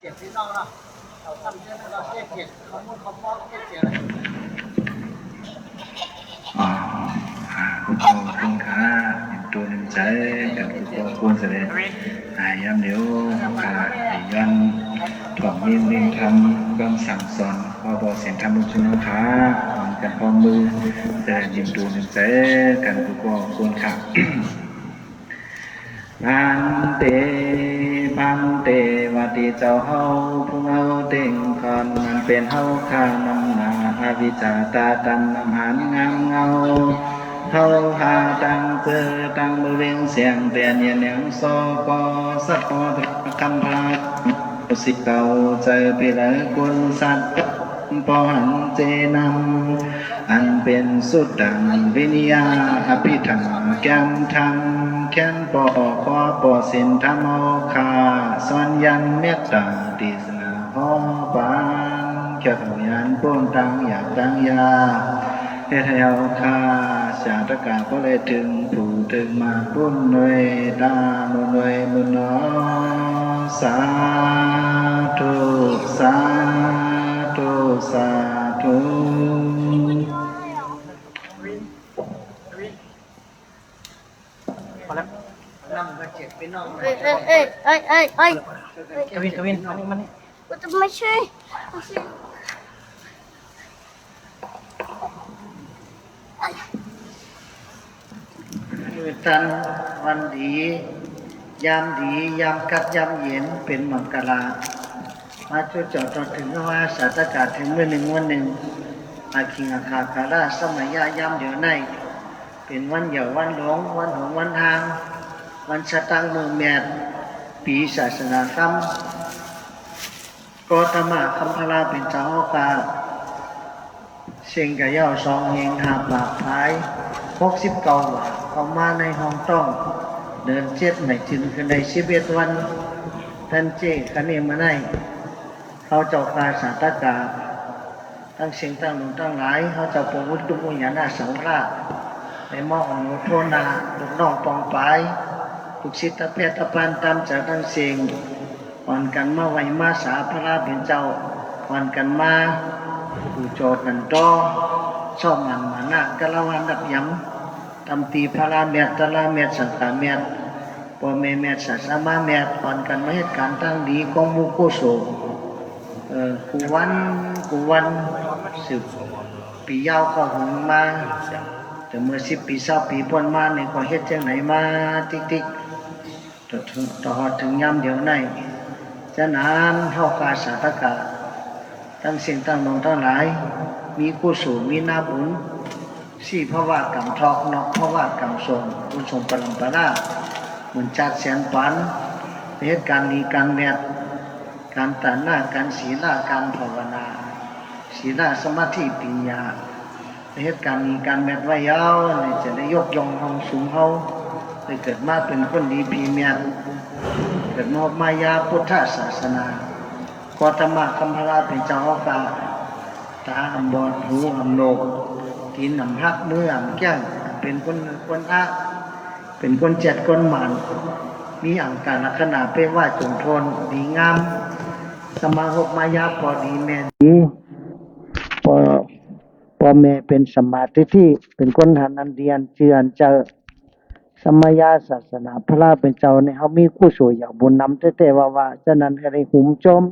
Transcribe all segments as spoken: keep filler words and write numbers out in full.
เจ็ดพี่น้องเนาะ เขาทำเยอะแล้วก็เจ็ดเจ็ด เขามุ่นเขาฟ้องเจ็ดเจ็ด อ๋อ อ่า คุณพ่อคุณค่ะ เห็นตัวหนึ่งใจ กันคุณพ่อคุณเสด็จ อ่า ยามเดียว ค่ะ ย้อนถ่วงเน้นเน้นธรรม คำสั่งสอน พ่อบอกเสียงธรรมบุญชุนค่ะ พร้อมกันพร้อมมือ เสด็จยินดูหนึ่งใจ กันคุณพ่อคุณค่ะ พันเต พันเต ว่าตี้เจ้าเฮา ผู้เฮาเต็งก่อน มันเป๋นเฮาข้านำหน้า อวิชชาต๋าต๋ำ นำหานงามเงา เฮาหาตั้งเปื้อตั้งบริเวณเสียงเตียนเย็นแหนงซอปอสัตว์ปอคำพา สิเก่าใจไปเลยกุลสัตว์ ปอหันเจนำ อันเป๋นสุดดังวิริยะอภิธรรม แก่นธรรม แก่นปอขอปอศีลธรรมเอาข้า สอนยันเมตต๋า ติสนาหอปาน เจ้าเฒ่าญาณป้นตังอยากตังอยาก เฮ็ดหื้อเอาข้า สาธกาก็เลยถึงผู้ถึงมาปุ้นด้วยตามุนด้วยมุนหนอ สาธุ สาธุ สาธุ พอแล้ว นั่งก็เจ็บไปนอก เอ้ย เอ้ย เอ้ย เอ้ย เอ้ย เอ้ย กวิน กวิน มานี่ มานี่ กูจะไม่ใช่ ไม่ใช่ มื้อตันวันดี ยามดี ยามกัดยามเย็น เป๋นมังคละ มาจุดจอดตอนถึงว่าสาธกาถึงมื้อนึ่งวันนึ่ง อาคิงอาคาคาราสมัยยะยามเดียวใน เป๋นวันเหย้าวันหลง วันหงส์วันฮาง วันสะตังค์มื้อแมด ปี๋ศาสนาธรรม โกตมะคำพระเป๋นเจ้าเฮากา เซ็งกะเหย้าสองเฮงห้าปากผาย หกสิบเก้าหว่า เข้ามาในห้องต้อง เดือนเจ็ดไหนจึงขึ้นได้สิบเอ็ดวัน ตันเจ้คะเนมาใน เฮาเจ้าข้าสาธกา ตังเซ็งตังหลวงตังหลาย เฮาเจ้าปวงอุตตุมวิญญาณสังฆราช ได้มอบอนุโมทนา ลูกน้องปองปาย ลูกศิษย์ตะแพทย์ตะพานต๋ามใจ๋ตังเซ็ง อ่อนกั๋นมาไหว้มาสาพระเป๋นเจ้า อ่อนกั๋นมา ปู่โจตันโต ชอบหมั่นมานะ กะละวะนับยำ ต๋ามตี้พระแมต ตะละแมต สังฆาแมต ป้อแม่แมต ศาสมาแมต อ่อนกั๋นมาเฮ็ดก๋านตังดีของหมู่กุศล เอ่อ กู้วัน กู้วัน สืบปี๋ยาวเข้าหนมา แต่เมื่อสิบปี๋ซาวปี๋ป้นมานี่ก็เฮ็ดจั่งใดมาติ๊กๆ ต่อ ต่อฮอดเถิงยามเดียวใน ฉะนั้นเฮาข้าสาธกา ตังเซ็งตังหลวงตังหลาย มีกุศล มีนาบุญ สี่ภวะก๋รรมทอก นอกภวะก๋รรมส่ง บุญส่งปรัมปรา หมื่นจาติแสนปัน ไปเฮ็ดก๋านดีก๋านแมต ก๋านตานะ ก๋านศีละ ก๋านภาวนา ศีละ สมาธิ ปัญญา ไปเฮ็ดก๋านดีก๋านแมตไว้ยาว นี่จะได้ยกย่องฮองสูงเฮา ได้เกิดมาเป๋นคนดีผีแมต เกิดมาพบมายาพุทธศาสนา โกตมะคำพระเป๋นเจ้าเฮากา ต๋าอ่ำบอด หูอ่ำโหนก ตี๋นอ่ำหัก มืออ่ำแก้ง เป๋นคนคนอะ เป๋นคนแจ็ดคนหมาน มีอังคารลักษณะเปรียบว่าจุ๋มโทน ดีงาม สมาพบมายาป้อดีแม่ดี ป้อ ป้อแม่เป๋นสัมมาทิฏฐิ เป๋นคนหันอันดีอันจื้ออันเจิด สมัยศาสนาพระเป๋นเจ้านี่ เฮามีกุศลเหย้าบุญนำแต๊ๆ ว่าๆ ฉะนั้นก็ได้หุมจม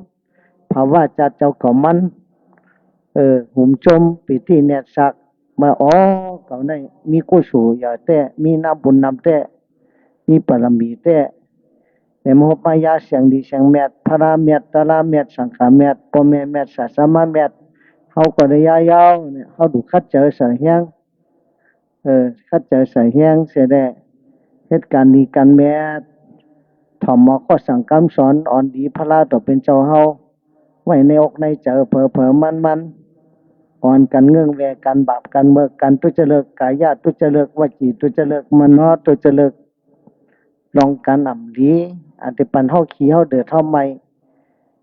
ภาวะจาติเจ้าเก่ามัน เออ หุมจม เป๋นตี้แนดสัก ว่า อ๋อ เก่าในมีกุศลเหย้าแต๊ มีนาบุญนำแต๊ มีปารมีแต๊ ได้มาพบมายาเสียงดีเสียงแมต พระแมต ตะละแมต สังฆาแมต ป้อแม่แมต ศาสมาแมต เฮาก็ได้ยาเย้าเนี่ย เฮาดูขัดใจ๋ใส่แฮง เออ ขัดใจ๋ใส่แฮงเสียแด่ เฮ็ดก๋านดีก๋านแมต ถ่อมเอาข้อสั่งกำสอนอ่อนดีพระเป๋นเจ้าเฮา ไว้ในอกในใจ๋เผลอๆ มันๆ อ่อนกั๋นเงื้องแวกั๋น บาปกั๋น เมิกกั๋น ทุจริต ก๋ายะทุจริต วจีทุจริต มโนทุจริต ลองกั๋นอ่ำหลี อันตี้ปันเฮาขี้เฮาเดือดเฮาไหม้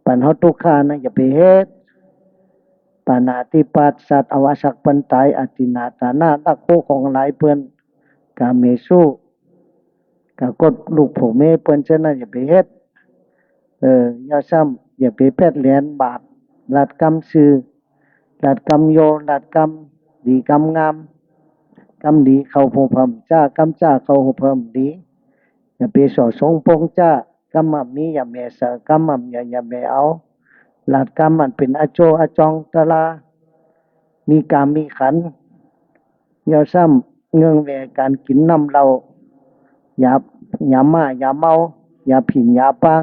ปันเฮาตุ๊กข์นะ อย่าไปเฮ็ด ปาณาติปาต สัตว์เอาอัศจรรย์ปันต๋าย อทินนาทานะ ลักกู้ของหลายเปิ้น กาเมสุ กากฏลูกผัวเมียเปิ้น ฉะนั้นอย่าไปเฮ็ด เออ อย่าซ้ อย่าไปแป๊ดแหลนบาป ลาดกำซื่อ ลาดกำโย ลาดกำดีกำงาม กำดีเข้าหูเพิ่มจ้า กำจ้าเข้าหูเพิ่มดี อย่าไปส่อสงปงจ้า กำม่ำมีอย่าแหมเสอ กำม่ำอย่าอย่าแหมเอา ลาดกำอันเป๋นอาโจอาจองตะลา มีก๋ามมีขัน เย้าซ้ำเงื่องแวก๋านกิ๋นน้ำเหล้า ยา ยาม่า ยาเมา ยาผิ่น ยาปาง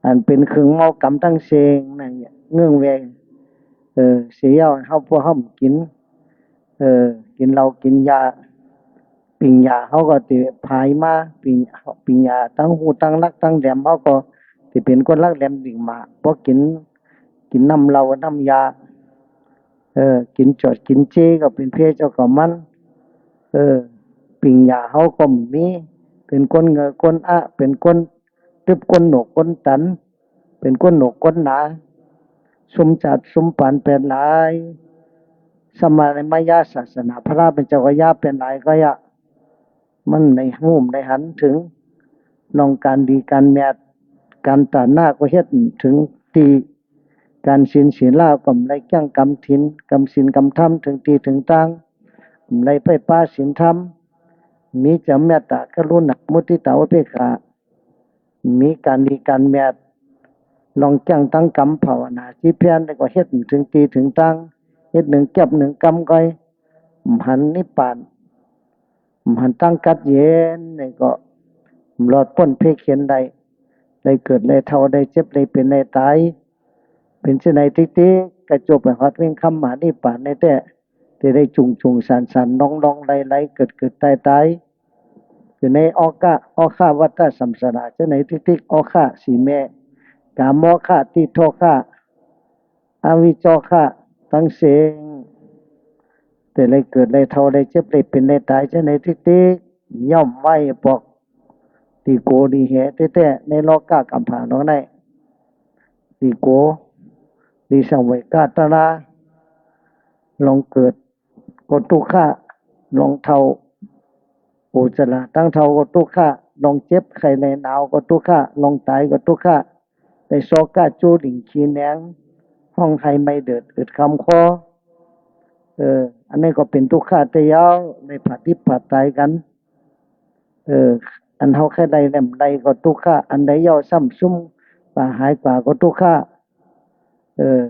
อันเป๋นเครื่องเมากำตึงเส้งนั่น เงื่องแว เออ เสียเย้าเฮา พวกเฮากิ๋น เออ กิ๋นเหล้ากิ๋นยา ปิ่งยาเฮาก็ติผายมา ปิ่ง ปิ่งยาตึงฮู้ตึงหลักตึงแหลม เฮาก็ติเป๋นคนหลักแหลมยิ่งมา เพราะกิ๋น กิ๋นน้ำเหล้าน้ำยา เออ กิ๋นจอดกิ๋นเจ๊ก็เป๋นเพศเจ้าของมัน เออ ปิ่งยาเฮาก็บ่มี เป๋นคนเหงือคนอะ เป๋นคนตึบคนโหนกคนตัน เป๋นคนโหนกคนหนา ซุมจาดซุมปานแปดหลาย สมาในมายาศาสนาพระเป๋นเจ้าก็ยาแปดหลายก็ยะ มันได้ฮู้ได้หันเถิง ลองก๋านดีก๋านแมด ก๋านต๋าหน้าก็เฮ็ดเถิงตี้ ก๋านศีลศีลาก็บ่ได้เกี้ยงกำศีล กำศีลกำธรรมเถิงตี้เถิงตาง บ่ได้ไปปาศีลธรรม มีจาเมตตากรุณามุทิตาอุเปกขา มีก๋านดีก๋านแมด ลองเกี้ยงตึงกำภาวนาตี้เปียรแล้วก็เฮ็ดเถิงตี้เถิงตาง เฮ็ดนึ่งแก๊บนึ่งกำก้อย บ่หันนิพพาน บ่หันตางกั๊ดเย็นนี่ก็บ่รอดป๊นเพเข็ญได้ ได้เกิดได้เฒ่าได้เจ็บได้เป๋นได้ต๋าย เป๋นเช่นใดติ๊กๆ ก็จวบไปฮอดเวรค่ำมหานิพพานแต๊ๆ ตี้ได้จุ่งๆ สันๆ ลองๆ ไหลๆ เกิดๆ ต๋ายๆ อยู่ในออกะ ออกะวัฏฏะสังสาระ เช่นใดติ๊กๆ ออกะสี่แม่ ก๋ามออกะ ทิฏฐอกะ อวิชชอกะตึงเส้ง ตี้ได้เกิดได้เฒ่าได้เจ็บได้เป๋นได้ต๋าย เช่นใดติ๊กๆ ย่อมไหว้ปอก ตี้โกตี้แหแต๊ๆ ในโลกะก๋ำผาเฮาในตี้โกตี้สังเวชกะตะลา ลองเกิดก็ตุ๊กขะ ลองเฒ่า อุจจาระตังเฒ่าก็ตุ๊กขะ ลองเจ็บไข้ได้หนาวก็ตุ๊กขะ ลองต๋ายก็ตุ๊กขะ ได้โศกะจูหลิ่งขี้แหนง ฮ้องไห้ไหม้เดือด อืดคำคอ เออ อันนี้ก็เป๋นตุ๊กขะแต๊เย้า ได้ผลัดยิบผลัดต๋ายกั๋น เออ อันเฮาใค่ได้แหลมได้ก็ตุ๊กขะ อันได้เย้าซ้ำซุ่มกว่าหายกว่าก็ตุ๊กขะ เออ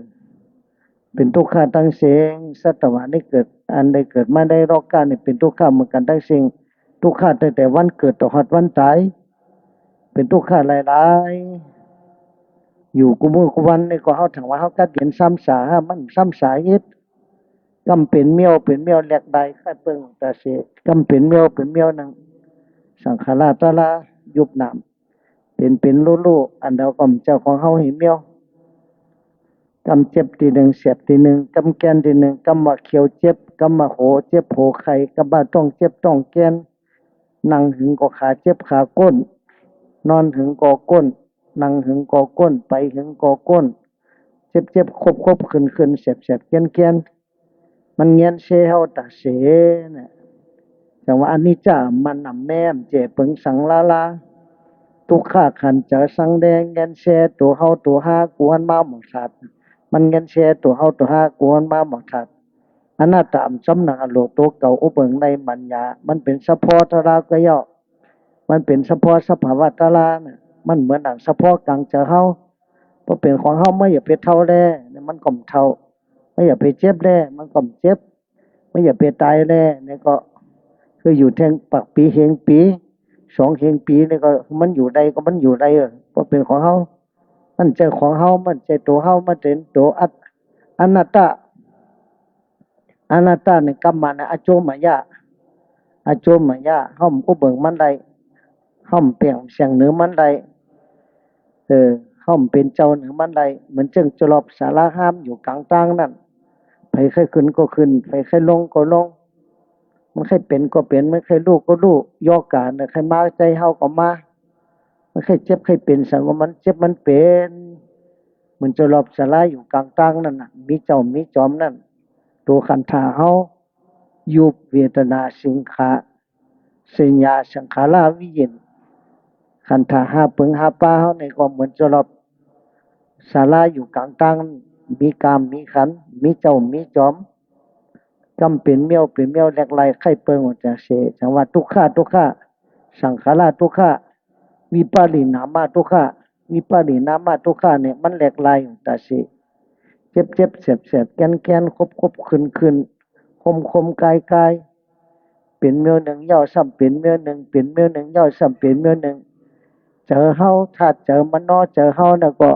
เป๋นตุ๊กขะตึงเส้ง สัตวะนี่เกิด อันได้เกิดมาในโลกะนี่เป๋นตุ๊กขะเหมือนกั๋นตึงเส้ง ตุ๊กขะตั้งแต่วันเกิดต่อฮอดวันต๋าย เป๋นตุ๊กขะหลายๆ อยู่กู้มื้อกู้วันนี่ก็เฮาถามว่าเฮากั๊ดเย็นซ้ำสา มันซ้ำสาอิด กำเป๋นเมี้ยวเป๋นเมี้ยวแหลกได้ใค่เปิ้งต๋าเส กำเป๋นเมี้ยวเป๋นเมี้ยวนึ่ง สังขาระตะลา ยุบน้ำ เป๋นเป๋นลู่ๆ อันเดียวก็บ่ใจ้ของเฮาหื้อเมี้ยว กำเจ็บตี้นึ่ง แสบตี้นึ่ง กำแก่นตี้นึ่ง กำว่าเขียวเจ็บ กำว่าโหเจ็บโหไข้ กำว่าต๊องเจ็บต๊องแก่น นั่งหึงก็ขาเจ็บขาก้น นอนหึงก็ก้น นั่งหึงก็ก้น ไปหึงก็ก้น เจ็บๆ คบๆ เคินๆ แสบๆ แก่นๆ มันเงี้ยนเซเฮาต๋าเสเนี่ย จังว่าอนิจจะ มันหนำแม่มเจ๋เปิงสังลาลา ตุ๊กขะขันเจ๋อสังแดง เงี้ยนเซตั๋วเฮาตั๋วฮา กูหันมาหมองสัตว์ มันเงี้ยนเซตั๋วเฮาตั๋วฮา กูหันมาหมองสัตว์ อนัตตา อันสำนักอันโลกตั๋วเก่าอุเบิงในมัญญา มันเป๋นสะเพาะตะลาก็เย้า มันเป๋นสะเพาะสภาวะตะลาน่ะ มันเหมือนดั่งสะเพาะก๋างเจ๋อเฮา บ่เป๋นของเฮา เมื่ออย่าไปเฒ่าแล มันก็บ่เฒ่า เมื่ออย่าไปเจ็บแล มันก็บ่เจ็บ เมื่ออย่าไปต๋ายแล นี่ก็คืออยู่แท่งปักปี๋เฮงปี๋ สองเฮงปี๋นี่ก็มันอยู่ได้ก็มันอยู่ได้ เออ บ่เป๋นของเฮา มันใจ้ของเฮา มันใจ้ตั๋วเฮา มันเป๋นตั๋วอัต อนัตตา อนัตตานี่กำมานะ อโจมยะ อโจมยะ เฮาบ่กู้เบิ่งมันได้ เฮาบ่เปล่งเสียงเหนือมันได้ เออ เฮาบ่เป๋นเจ้าเหนือมันได้ เหมือนเจิ่งจรอบศาลาฮามอยู่ก๋างตางนั้น ใผใค่ขึ้นก็ขึ้น ใผใค่ลงก็ลง มันใค่เป๋นก็เป๋น มันใค่ฮู้ก็ฮู้ ยอกกาเนี่ย ใค่มาใจ้เฮาก็มา มันใค่เจ็บใค่เป๋นสังก็มันเจ็บมันเป๋น เหมือนจรอบศาลาอยู่ก๋างตางนั้นน่ะ มีเจ้ามีจอมนั้น ตั๋วขันธ์ธาตุเฮา รูป เวทนา สัญญา สังขาร วิญญาณ ขันธ์ธาตุห้าเปิงห้าปาเฮานี่ก็เหมือนจรอบ ต๋าราอยู่ก๋างตาง มีก๋ามมีขัน มีเจ้ามีจอม กำเป๋นเมี้ยวเป๋นเมี้ยว แหลกหลายไข้เปิงออกจากเส จังว่าตุ๊กขะ ตุ๊กขะ สังขาระตุ๊กขะ วิปริณามะตุ๊กขะ วิปริณามะตุ๊กขะเนี่ยมันแหลกหลายออกจากเส เจ็บเจ็บแสบแสบ แค้นแค้น คบคบคืนคืน คมคมกายกาย เป๋นเมี้ยวนึ่งเย้าซ้ำเป๋นเมี้ยวนึ่ง เป๋นเมี้ยวนึ่งเย้าซ้ำเป๋นเมี้ยวนึ่ง เจิ๋วเฮา ธาตุเจิ๋วมโนเจิ๋วเฮาน่ะก็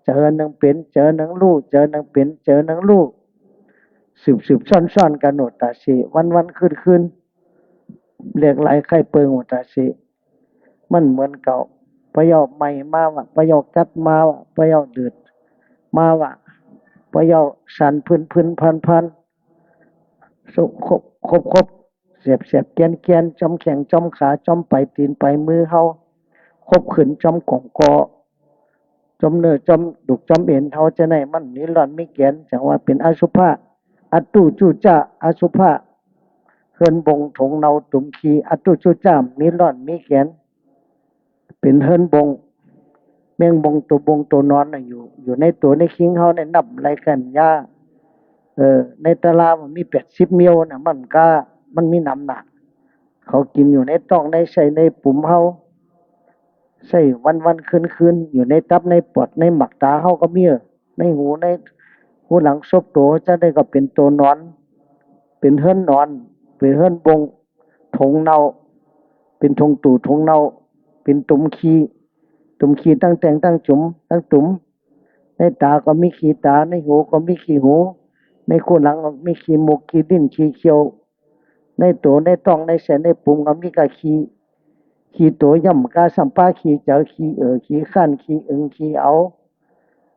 เจิ๋วนึ่งเป๋น เจิ๋วนึ่งฮู้ เจิ๋วนึ่งเป๋น เจิ๋วนึ่งฮู้ สืบสืบซ้อนซ้อนกั๋นออกจากเส วันวันคืนคืน แหลกหลายไข้เปิงออกจากเส มันเหมือนเก่า ปะเย้าไหม้มาวะ ปะเย้ากัดมาวะ ปะเย้าเดือดมาวะ ปะเย้าสันพื้นพื้นพันพัน สุข คบคบคบ แสบแสบแค้นแค้น จ้อมแข้งจ้อมขา จ้อมป๋ายตี๋นป๋ายมือเฮา คบคืนจ้อมก๋องกอ จ้อมเนื้อจ้อมดูกจ้อมเอ็นเฮาจะไหน มันมีร่อนมีแก๋น จังว่าเป๋นอสุภะ อัตตุจุจะ อสุภะ เฮือนบ่งถงเนาตุมขี้ อัตตุจุจะ มีร่อนมีแก๋น เป๋นเฮือนบ่ง แมงบ่ง ตั๋วบ่งตั๋วนอนน่ะ อยู่ อยู่ในตั๋วในคิงเฮาเนี่ย นับไหล่กั๋นยาก เออ ในตะลามันมีแปดสิบเมี้ยวน่ะ มันก็ มันมีน้ำหนัก เขากิ๋นอยู่ในต๊องในไส้ในปุ๋มเฮา ไส้วันวันคืนคืน อยู่ในตับในปอดในหมากต๋าเฮาก็มี เออ ในหู ในหูหลังซบตั๋ว จะได้ก็เป๋นตั๋วนอน เป๋นเฮือนนอน เป๋นเฮือนบ่ง ถงเนา เป๋นถงตู่ถงเนา เป๋นตุมขี้ ตุมขี้ตั้งแต่งตั้งจุ๋มตั้งตุ๋ม ในต๋าก็มีขี้ต๋า ในหูก็มีขี้หู ในขั้วหลังก็มีขี้มูกขี้ลิ้นขี้เขี้ยว ในตั๋วในต๊องในไส้ในปุ๋มก็มีก้าขี้ ขี้ตั๋วย่ำก้าซ้ำป๊าขี้เจิ๋ว ขี้เอ่อ ขี้คร้าน ขี้อึง ขี้เอา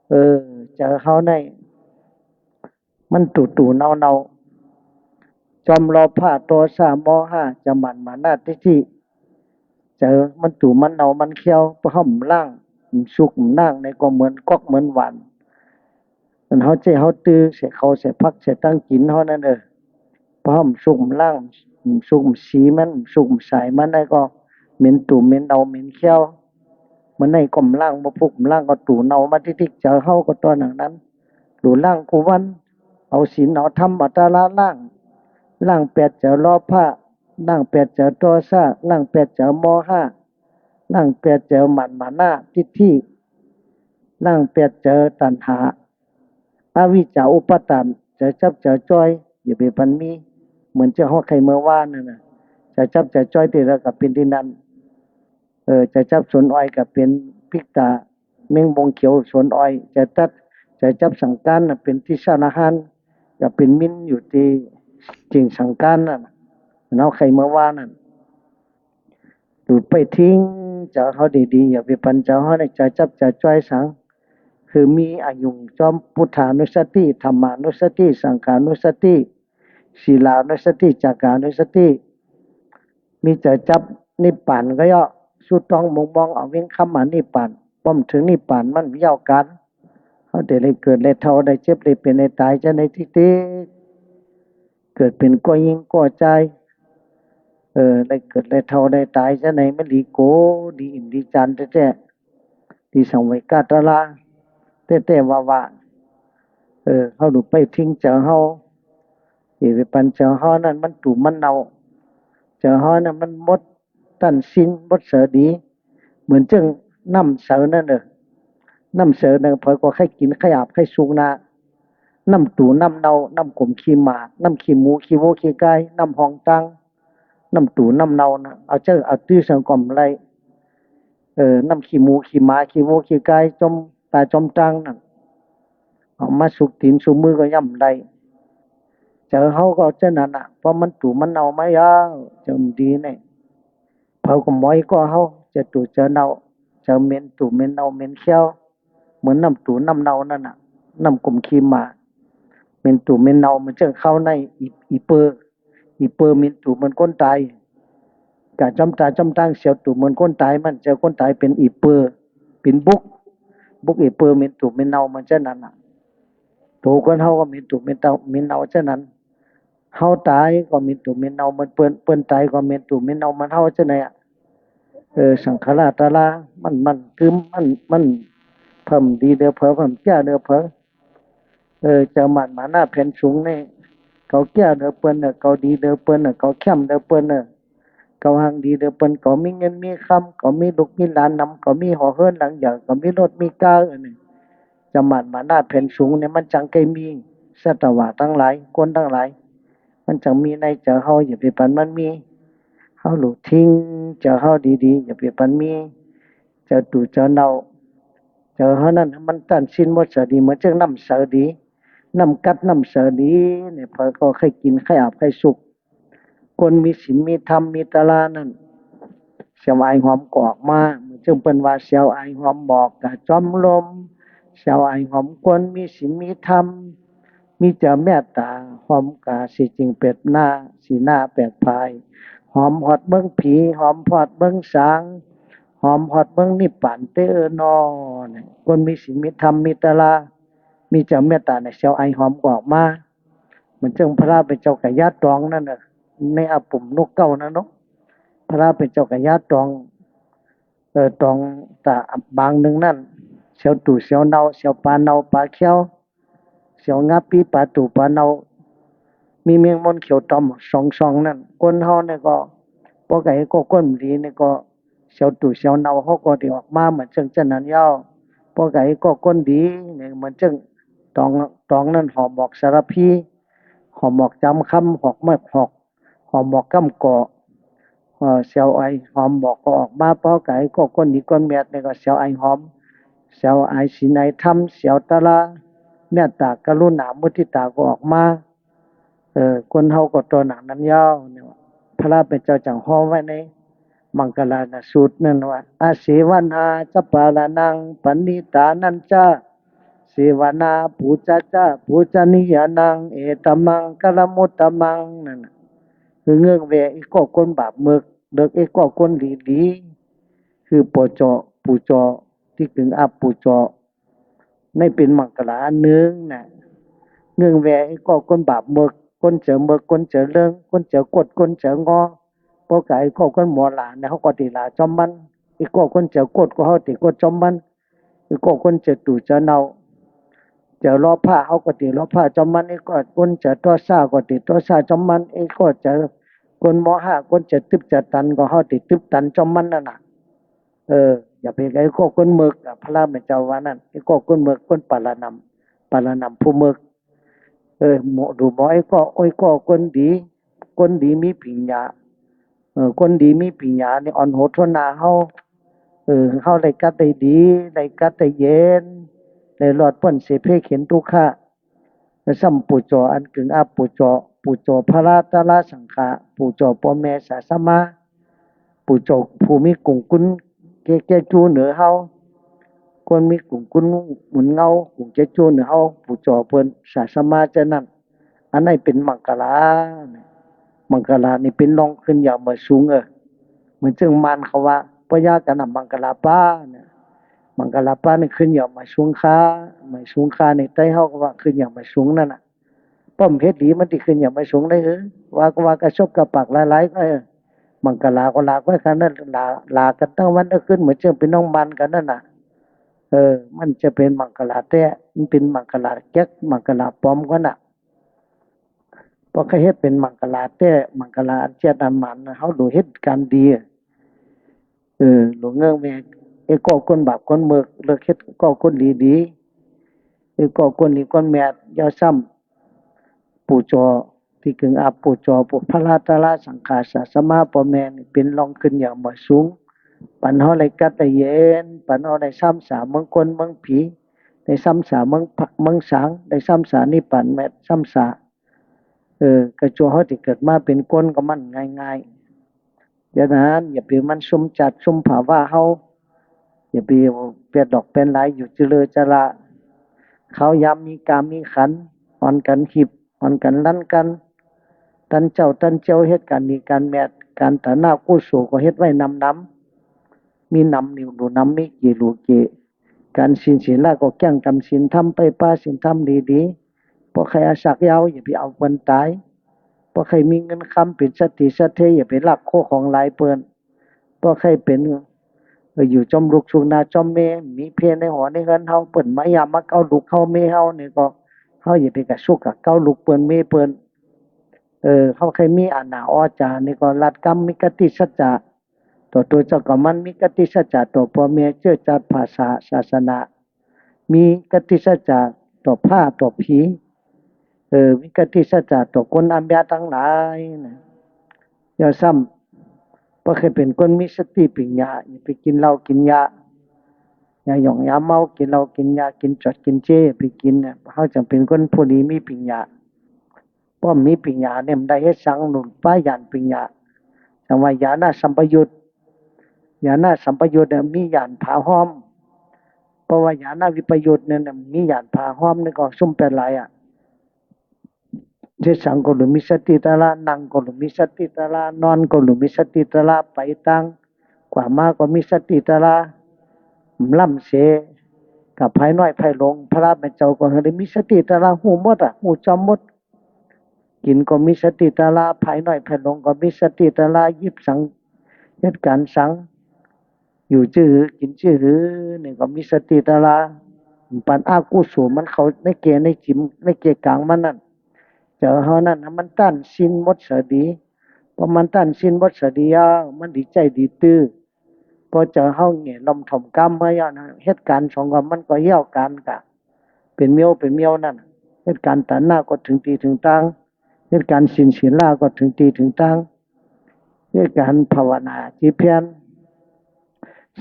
เออ เจิ๋วเฮาใน มันตู่ๆ เนาๆ จอมโลภะ โทสะ โมหะ จะหมั่น มานะ ทิฏฐิ เจิ๋วมันตู่มันเนามันเขี้ยว เพราะเฮาบ่ล้าง บ่สุกบ่ล้างในก็เหมือนก๊อกเหมือนหว่าน อันเฮาเจ๊เฮาตื้อใส่ข้าวใส่ผักใส่ตังกิ๋นเฮานั่นเออ เพราะเฮาบ่สุกบ่ล้าง บ่สุกบ่สีมัน บ่สุกบ่สายมันในก็เหม็นตู่เหม็นเนาเหม็นเขี้ยว มันในก็บ่ล้าง บ่พุกบ่ล้างก็ตู่เนามาทิฏฐิ เจิ๋วเฮาก็ต๋อหนังนั้น หลู่ล้างกู้วัน เอาศีลเอาธรรมเอาตะละล้าง ล้างแปดเจิ๋วโลภะ ล้างแปดเจิ๋วโทสะ ล้างแปดเจิ๋วโมหะ ล้างแปดเจิ๋วหมั่น มานะ ทิฏฐิ ล้างแปดเจิ๋วตัณหา อวิชชา อุปาทาน เจิ๋วจั๊บเจิ๋วจ้อย อย่าไปปันมี เหมือนเจ้าเฮาใค่เมื่อวานนั่นน่ะ เจิ๋วจั๊บเจิ๋วจ้อยตี้ใดก็เป๋นตี้นั้น เออ เจิ๋วจั๊บสนอ้อยก็เป๋นปิ๊กต๋า แมงบ่งเขียวสนอ้อย เจิ๋วจั๊บ เจิ๋วจั๊บสังขารน่ะ เป๋นตี้ซ่านอาหาร ก็เป๋นมินอยู่ตี้จิ่งสังขารนั่นน่ะ เฮาใค่เมื่อวานนั่น หลู่ไปทิ้งเจิ๋วเฮาดีๆ อย่าไปปันเจิ๋วเฮาในเจิ๋วจั๊บเจิ๋วจ้อยสัง คือมีอายุงจ้อมพุทธานุสติ ธัมมานุสติ สังขานุสติ ศีลานุสติ จาคานุสติ มีเจิ๋วจั๊บนิพพานก็เยาะ สู้ต้องมุ่งมองเอาเวียงค่ำมานิพพาน ป้อมเถิงนิพพานมันบ่ยาวก๋าน เฮาจะได้เกิดได้เฒ่าได้เจ็บได้เป๋นได้ต๋ายจะในตี้ๆ เกิดเป๋นก้อยญิงก้อยจาย เออ ได้เกิดได้เฒ่าได้ต๋ายจะในมันดีโก ดีอิ่มดีจานแต๊ๆ ดีสังเวชกาตะละแต๊ๆ ว่าๆ เออ เฮาหลู่ไปทิ้งเจิ๋วเฮา อย่าไปปันเจิ๋วเฮานั่นมันตู่มันเนา เจิ๋วเฮานั่นมันหมด ตันสิ้น หมดเสอดี เหมือนเจิ้งน้ำเสอนั่นเออ น้ำเสอนั่นเผยก็ใค่กิ๋นใค่อาบใค่สุกนา น้ำตู่น้ำเนา น้ำก้มขี้หมา น้ำขี้หมูขี้วัวขี้ควาย น้ำห้องตาง น้ำตู่น้ำเนาน่ะ เอาเจ้าเอาตื้อสังก็บ่ได้ เออ น้ำขี้หมูขี้หมาขี้วัวขี้ควาย จ้อมต๋าจ้อมตางนั่น เอามาสุกตี๋นสุกมือก็ย่อมบ่ได้ เจิ๋วเฮาก็เจ้านั้นน่ะ เพราะมันตู่มันเนามาแล้ว เจิ๋วบ่ดีเนี่ย เผาก็หมอยก็เฮา เจิ๋วตู่เจิ๋วเนา เจิ๋วเหม็นตู่เหม็นเนาเหม็นเขี้ยว เหมือนน้ำตู่น้ำเนานั่นน่ะ น้ำก้มขี้หมา เหม็นตู่เหม็นเนา เหมือนเจิ้งเข้าใน อี่ อี่เปอ อี่เปอเหม็นตู่เหมือนคนต๋าย ก้าจ้อมต๋าจ้อมตางเสียวตู่เหมือนคนต๋าย มันเจิ๋วคนต๋ายเป๋นอี่เปอ เป๋นบุก บุกอี่เปอเหม็นตู่เหม็นเนาเหมือนเจ้านั้นน่ะ ตั๋วคนเฮาก็เหม็นตู่เหม็นเนา เหม็นเนาเจ้านั้น เฮาต๋ายก็เหม็นตู่เหม็นเนาเหมือนเปิ้น เปิ้นต๋ายก็เหม็นตู่เหม็นเนาเหมือนเฮาเจ้านั้นอะ เออ สังขารตะละ มัน มัน คือมัน มัน เปิ้นดีเหลือเผลอ เปิ้นแก้วเหลือเผลอ เออ เจ้าหมาดหมาหน้าแผนสูงนี่ เขาแก้วเหลือเปิ้นเน่อ เขาดีเหลือเปิ้นเน่อ เขาเข้มเหลือเปิ้นเน่อ เขาหังดีเหลือเปิ้น เขามีเงินมีคำ เขามีลูกมีหลานนำ เขามีหอเฮือนหลังใหญ่ เขามีรถมีก๋า อันนี้ เจ้าหมาดหมาหน้าแผนสูงนี่มันจังใค่มี สัตวะตังหลาย คนตังหลาย มันจังมีในเจ้าเฮา อย่าไปปันมันมี เฮาหลู่ทิ้งเจ้าเฮาดีๆ อย่าไปปันมี เจ้าตู่เจ้าเนา เจ้าเฮานั้นมันต้านซี้นหมดเสียดี เหมือนเจ้าน้ำใสดี น้ำกั๊ดน้ำใสดี เนี่ย เผลอก็ใค่กิ๋นใค่อาบใค่สุข คนมีศีลมีธรรมมีตะลานั้น เสียวอายหอมก็ออกมา เหมือนเจ้าเปิ้นว่า เสียวอายหอมหมอกกะจอมลม เสียวอายหอมคนมีศีลมีธรรม มีเจ้าเมตต๋า หอมกาสีจริงแปดหน้า สีหน้าแปดภาย หอมฮอดเมืองผี หอมฮอดเมืองสาง หอมฮอดเมืองนิพพานเต๊อะเน่อ เนี่ย คนมีศีลมีธรรมมีตะลา มีเจ้าเมตต๋าเนี่ย เสียวอายหอมก็ออกมา เหมือนเจ้าพระเป๋นเจ้ากะยาต๋องนั่นน่ะ ในอาปุ่มนกเก้านั่นเนาะ พระเป๋นเจ้ากะยาต๋อง เออ ต๋องต๋าบางนึ่งนั่น เสียวตู่เสียวเนา เสียวป๋าเนาป๋าเขียว เสียวงาปี้ป๋าตู่ป๋าเนา มีแมงมนเขียวต๋อมสองซองนั่น คนเฮาเนี่ยก็ ปอก๋าเฮาก็ก้นดีเนี่ยก็ เสียวตู่เสียวเนาเฮาก็ได้ออกมาเหมือนเจ้าเจ้านั้นเย้า ปอก๋าเฮาก็ก้นดีเนี่ย เหมือนเจ้าต๋อง ต๋องนั่น หอมหมอกสารพี หอมหมอกจามคำ หอมหมอกหอก หอมหมอกก้ำเกาะ เออ เสียวอายหอมหมอกก็ออกมา ปอก๋าเฮาก็ก้นดีก้นแมดเนี่ยก็เสียวอายหอม เสียวอายศีลอายธรรม เสียวตะลา เมตต๋ากรุณามุทิต๋าก็ออกมา เออ คนเฮาก็ต๋อหนังนั้นเย้าเนี่ย พระเป๋นเจ้าจังฮ้องไว้ในมังคลาสูตรนั่นว่า อาเสวนาจะปารานัง ปณิตานัญจะ เสวนาปูจาจะ ปูจนียานัง เอตมังคลมุตตมัง นั่นน่ะ คือเงื้องแวเอโก้คนบาปเมิก เลือกเอโก้คนดีๆ คือปูจ่อ ปูจ่อ ตี้กึ่งอับปูจ่อ ในเป๋นมังคลาอันนึ่งน่ะ เงื้องแวเอโก้คนบาปเมิก คนเจ๋อเมิก คนเจ๋อเลิง คนเจ๋อกด คนเจ๋องอ ปอก๋าเอโก้คนหมอหลาเนี่ย เฮาก็ได้หลาจ้อมมัน เอโก้คนเจ๋อกดก็เฮาได้กดจ้อมมัน เอโก้คนเจ๋อตู่เจ๋อเนา เจ๋อลอผ้า เฮาก็ได้ลอผ้าจ้อมมัน เอโก้คนเจ๋อโทสะก็ได้โทสะจ้อมมัน เอโก้เจ๋อคนโมหะ คนเจ๋อตึ๊บเจ๋อตันก็เฮาได้ตึ๊บตันจ้อมมันนั่นน่ะ เออ อย่าไปเอโก้คนเมิกอะ พระเป๋นเจ้าว่านั้น เอโก้คนเมิก คนปารานัม ปารานัมผู้เมิก เออ หมอ ดูหมอเอโก้ เอโก้คนดี คนดีมีปิญญา เออ คนดีมีปิญญานี่อ่อนโหดถ้วนหน้าเฮา เออ เฮาได้กัดได้ดี ได้กัดได้เย็น ได้รอดป๊นเสเพเข็ญทุกขะ แล้วซ้ำปูจ่ออันกึ่งอับปูจ่อ ปูจ่อพระตะลาสังฆะ ปูจ่อป้อแม่สาสมะ ปูจ่อผู้มีกุ๋งกุนเก เกจูเหนือเฮา คนมีกุ๋งกุนหมุนเงา กุ๋งเกจูเหนือเฮา ปูจ่อเปิ้นสาสมะเจ้านั้น อันนั้นเป๋นมังคลา มังคลานี่เป๋นรองขึ้นเหย่าเหมือสูง เออ เหมือนเจ้ามานเขาว่า ปยากันน่ะมังคลาป้าเนี่ย มังคลาป้านี่ขึ้นเหย่าเหมือสูงค่า เหมือสูงค่า ในใต้เฮาก็ว่าขึ้นเหย่าเหมือสูงนั่นน่ะ ป้อมเฮ็ดดีมันตี้ขึ้นเหย่าเหมือสูงได้ เออ ว่าก็ว่ากระซบกระปากหลายๆ ก็ เออ มังคลาก็หลาก็ขนาดหลา หลากั๋นตึงวันตึงคืน เหมือนเจ้าเป๋นน้องมานกั๋นนั่นน่ะ เออ มันจะเป๋นมังคลาแต๊ มันเป๋นมังคลาแก๊ก มังคลาป๋อมกั๋นน่ะ ปอใค่เฮ็ดเป๋นมังคลาแต๊ มังคลาอันเจียดอันหมาน เฮาหลู่เฮ็ดก๋านดี เออ หลู่เงื้องแวเอโก้คนบาปคนเมิก เลือกเฮ็ดโก้คนดีๆ เอโก้คนดีคนแมด แล้วซ้ำปูจ่อตี้กึ่งอับปูจ่อ ปูพระตะลาสังฆะสาสมะป้อแม่นี่เป๋นรองขึ้นเหย่าเหมือสูง ปันเฮาได้กัดได้เย็น ปันเฮาได้ซ้ำสาเมืองคนเมืองผี ได้ซ้ำสาเมืองผะ เมืองสาง ได้ซ้ำสานิพพานแมด ซ้ำสา เออ กระจั่วเฮาตี้เกิดมาเป๋นคนก็มันง่ายๆ เดี๋ยวนั้นอย่าไปมันซุมจัดซุมผวาเฮา อย่าไปเปียดดอกเปียนหลายอยู่จื้อเลือจาระ คราวยามมีก๋ามมีขัน อ่อนกั๋นหีบ อ่อนกั๋นลันกั๋น ตันเจ๊าตันเจ๊า เฮ็ดก๋านดีก๋านแมด ก๋านตะนากุศลก็เฮ็ดไว้หนำๆ มีหนำหลู่หนำ มีเก้หลู่เก้ ก๋านศีลศีละก็แก้งกำศีลธรรม ไปปาศีลธรรมดีๆ ปอใค่อาศักยาว อย่าไปเอาเปิ้นต๋าย ปอใค่มีเงินคำเป๋นเศรษฐีเศรษฐี อย่าไปลักโคของหลายเปิ้น ปอใค่เป๋น ออ อยู่จอมลูกสุขหน้าจอมเมย์ มีเพศในหอในเฮือนเฮา เปิ้นมายามมาเก๊าลูกเฮาเมย์เฮานี่ก็ เฮาอย่าไปกระสุกกระเก๊าลูกเปิ้นเมย์เปิ้น เออ เฮาใค่มีอาณาออจ๋านี่ก็ รัตกรรม มีกติสัจจะต่อตั๋วเจ้าของมัน มีกติสัจจะต่อป้อแม่ เจื้อจาติ ภาษา ศาสนา มีกติสัจจะต่อผ้าต่อผี เออ มีกติสัจจะต่อคนอาเมียตังหลายนะ แล้วซ้ำ บ่ใค่เป๋นคนมีสติปัญญา อย่าไปกิ๋นเหล้ากิ๋นยา ยาหย่องยาเมา กิ๋นเหล้ากิ๋นยา กิ๋นจวดกิ๋นเจ๊ อย่าไปกิ๋นนะ เฮาจั่งเป๋นคนผู้ดีมีปัญญา ป้อบ่มีปัญญาเนี่ย บ่ได้เฮ็ดสัง หนุนป้าญาณปัญญา จั่งว่าญาณสัมปยุต ญาณสัมปยุตเนี่ย มีญาณผาฮ้อม เพราะว่าญาณวิปยุตเนี่ย มีญาณผาฮ้อมนี่ก็ซุ่มแปดหลายอะ เฮ็ดสังก็หลุมมีสติตะละ นั่งก็หลุมมีสติตะละ นอนก็หลุมมีสติตะละ ไปตางขวามาก็มีสติตะละ ล้ำเสกับภายน้อยภายหลง พระแม่เจ้าก็หื้อได้มีสติตะละ ฮู้หมดอะ ฮู้จอมหมด กิ๋นก็มีสติตะละ ภายน้อยภายหลงก็มีสติตะละ หยิบสัง เฮ็ดก๋านสัง อยู่จื้อหื้อ กิ๋นจื้อหื้อ นี่ก็มีสติตะละ บ่ปานอกุศลมันเข้าในเกณฑ์ในจิ๋ม ในเกณฑ์ก๋างมันนั่น เจ้าเฮานั่นนะ มันต้านซี้นหมดเสียดี พอมันต้านซี้นหมดเสียดีแล้ว มันดีใจ๊ดีตื้อ พอเจ้าเฮาแง่ลมถ่อมกำมาแล้วนะ เฮ็ดก๋านสองก็มันก็เยียะก๋านกะ เป๋นเมียวเป๋นเมียวนั่นน่ะ เฮ็ดก๋านต๋าหน้าก็เถิงตี้เถิงตาง เฮ็ดก๋านศีลศีลาก็เถิงตี้เถิงตาง เฮ็ดก๋านภาวนาจิตเพียร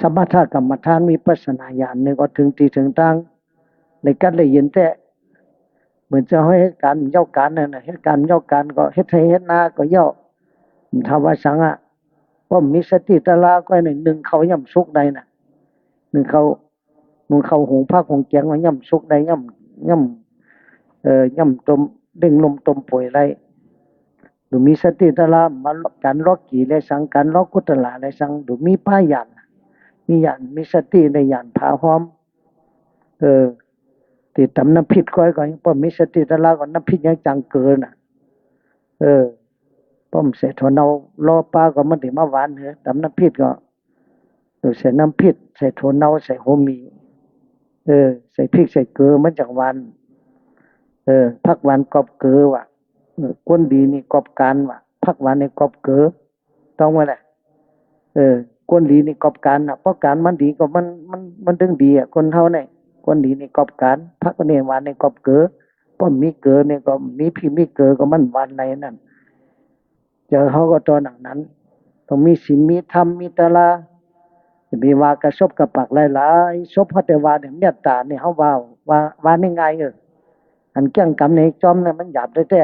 สมถกรรมฐาน วิปัสสนาญาณนี่ก็เถิงตี้เถิงตาง ได้กัดได้เย็นแต๊ เหมือนเจ้าเฮาเฮ็ดก๋านเยียะก๋านนั่นน่ะ เฮ็ดก๋านเยียะก๋านก็เฮ็ดไฮ่เฮ็ดนาก็เยียะ ถ้าว่าสังอะ ป้อบ่มีสติตะละก็หนึ่ง นึ่งข้าวย่อมสุกได้น่ะ นึ่งข้าว นึ่งข้าวหุงผักหุงแกงก็ย่อมสุกได้ ย่อม ย่อม เอ่อ ย่อมต้ม เล็งลมต้มป่วยได้ หลุมมีสติตะละ มาก๋านลอกี๋และสัง ก๋านลอกุตตะละและสัง หลุมมีป้าญาณ มีญาณ มีสติในญาณผาฮ้อม เออ ตี้ตำน้ำพริกก้อยก็ยังป้อบ่มีสติตะละ ก็น้ำพริกยังจังเกินน่ะ เออ ป้อบ่ใส่ถั่วเนาลอปลาก็มันตี้มาหวานเหอะ ตำน้ำพริกก็ เออ ใส่น้ำพริก ใส่ถั่วเนา ใส่หัวหมี่ เออ ใส่พริกใส่เกลือมันจั่งหวาน เออ ผักหวานกอบเกลือว่ะ เออ คนดีนี่กอบก๋านว่ะ ผักหวานนี่กอบเกลือ ต้องไว้แหละ เออ คนดีนี่กอบก๋านน่ะ เพราะก๋านมันดีก็มัน มัน มันเถิงดีอะ คนเฮาเนี่ย คนดีนี่กอบก๋าน ผักนี่หวานนี่กอบเกลือ ป้อบ่มีเกลือนี่ก็ มีพริกมีเกลือก็มันหวานในนั้น เจ้าเฮาก็ต้องหนังนั้น ต้องมีศีล มีธรรม มีตะละ อย่าไปว่ากระสบกระปากหลายๆ สบเฮาแต่ว่าเนี่ย เมตต๋าเนี่ย เฮาว่า ว่า ว่าง่ายๆ เออ อันเกี้ยงกำในจอมเนี่ย มันหยาบแต๊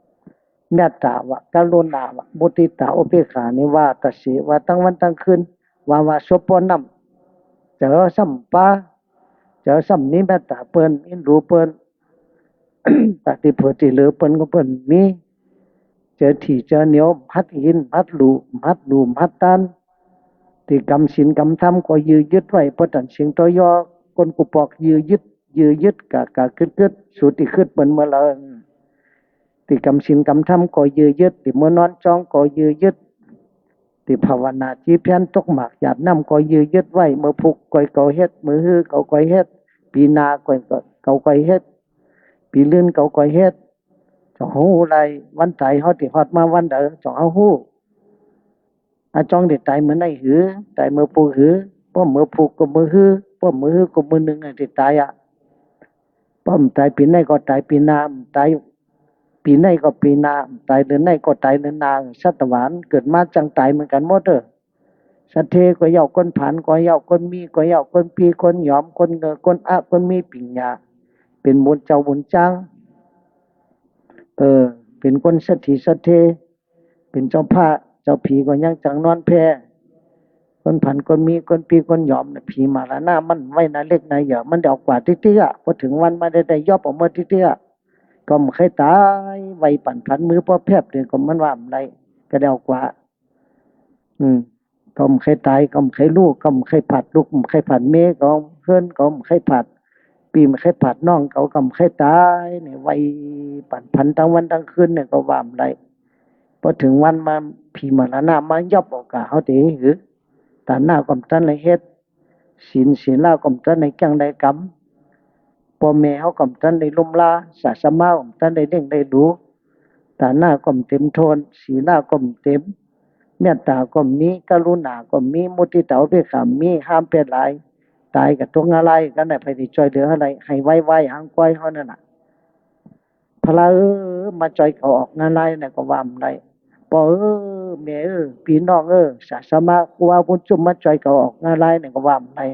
ๆ เมตต๋าวะ กรุณาวะ มุทิตา อุเปกขานี่ว่าตะเส ว่าตึงวันตึงคืน ว่า ว่าสบป้อน้ำ เจ้าซ้ำปา เจ้าซ้ำมีเมตต๋าเปิ้น เอ็นดูเปิ้น ตางตี้เผิดตี้เหลือเปิ้นก็เปิ้นมี เจอถี่เจอเหนียว หัดหิน หัดหลู่ หัดหลู่ หัดต้าน ตี้กำศีลกำธรรมก็ยื้อยึดไว้ บ่ตันเสียงต่อยอ ก้นกุปอกยื้อยึด ยื้อยึด กะ กะกึดกึด สูตี้กึดเปิ้นเมื่อเลิง ตี้กำศีลกำธรรมก็ยื้อยึด ตี้เมื่อนอนจ้องก็ยื้อยึด ตี้ภาวนาจิตเพียรตกหมากหยาดน้ำก็ยื้อยึดไว้ เมื่อพุกก็เก่าเฮ็ด เมื่อฮื้อก็เก่าเฮ็ด ปี๋หน้าก็เก่าเฮ็ด ปี๋ลื่นก็เก่าเฮ็ด จ้องฮู้ได้ วันต๋ายเฮาตี้ฮอดมาวันใด จ้องเฮาฮู้ อาจ้องตี้ต๋ายเมื่อไหนหื้อ ต๋ายเมื่อพุกหื้อ ป้อบ่เมื่อพุกก็เมื่อฮื้อ ป้อบ่เมื่อฮื้อก็เมื่อนึ่งตี้ต๋ายอะ ป้อบ่ต๋ายปี๋ไหนก็ต๋ายปี๋หน้า ต๋ายปี๋ไหนก็ปี๋หน้า ต๋ายเดือนไหนก็ต๋ายเดือนหน้า สัตว์ตะวันเกิดมาจั่งต๋ายเหมือนกั๋นหมดเอ้อ สัตว์เทก็เย้า คนผานก็เย้า คนมีก็เย้า คนปี้คนหยอม คนเง่อ คนอะ คนมีปัญญา เป๋นบุญเจ้าบุญจ๊าง เออ เป๋นคนเศรษฐีเศรษฐี เป๋นเจ้าผ้าเจ้าผีก็ยังจั่งนอนแผ่ คนผานคนมี คนปี้คนหยอมน่ะ ผีมรณะมันไว้หน้าเล็กหน้าใหญ่ มันได้เอากว่าติ๊กๆ อะ พอเถิงวันมันได้ ได้ยอบเอาเมื่อติ๊กๆ อะ ก็บ่ใค่ต๋าย ไวปั๋นผัน มือป้อแผบเดียวก็มันว่าบ่ได้ ก็ได้เอากว่า อืม ก็บ่ใค่ต๋าย ก็บ่ใค่ฮู้ ก็บ่ใค่ผาดลูก บ่ใค่ผาดเมีย ก็เฮือน ก็บ่ใค่ผาดปี้ บ่ใค่ผาดน้อง ก็ ก็บ่ใค่ต๋ายเนี่ย ไวปั๋นผันตึงวันตึงคืนเนี่ย ก็ว่าบ่ได้ พอเถิงวันมา ผีมรณะมายอบเอากาเฮาเต๋หื้อ ต๋าหน้าก็บ่ตันได้เฮ็ด ศีล ศีลาก็บ่ตันได้แก้งได้กำ ป้อแม่เฮาก็บ่ตันได้ลุ่มลา สาสมาก็บ่ตันได้เลี้ยงได้ดู ตาหน้าก็บ่เต๋มถ้วน สีหน้าก็บ่เต๋ม เมตต๋าก็บ่มี กรุณาก็บ่มี มุทิต๋าอุเบกขาบ่มี ห้ามเปียรหลาย ต๋ายก็ตกนราย ก็ได้ ใผสิจ้อยเหลือเฮาได้ หื้อไวๆ หางก้อยเฮานั่นน่ะ พระเอ้อ มาจ้อยเก๋าออกนรายเนี่ยก็ว่าบ่ได้ ป้อเอ้อ แม่เอ้อ ปี้น้องเอ้อ สาสมา ครูบาบุญจุ้ม มาจ้อยเก๋าออกนรายเนี่ยก็ว่าบ่ได้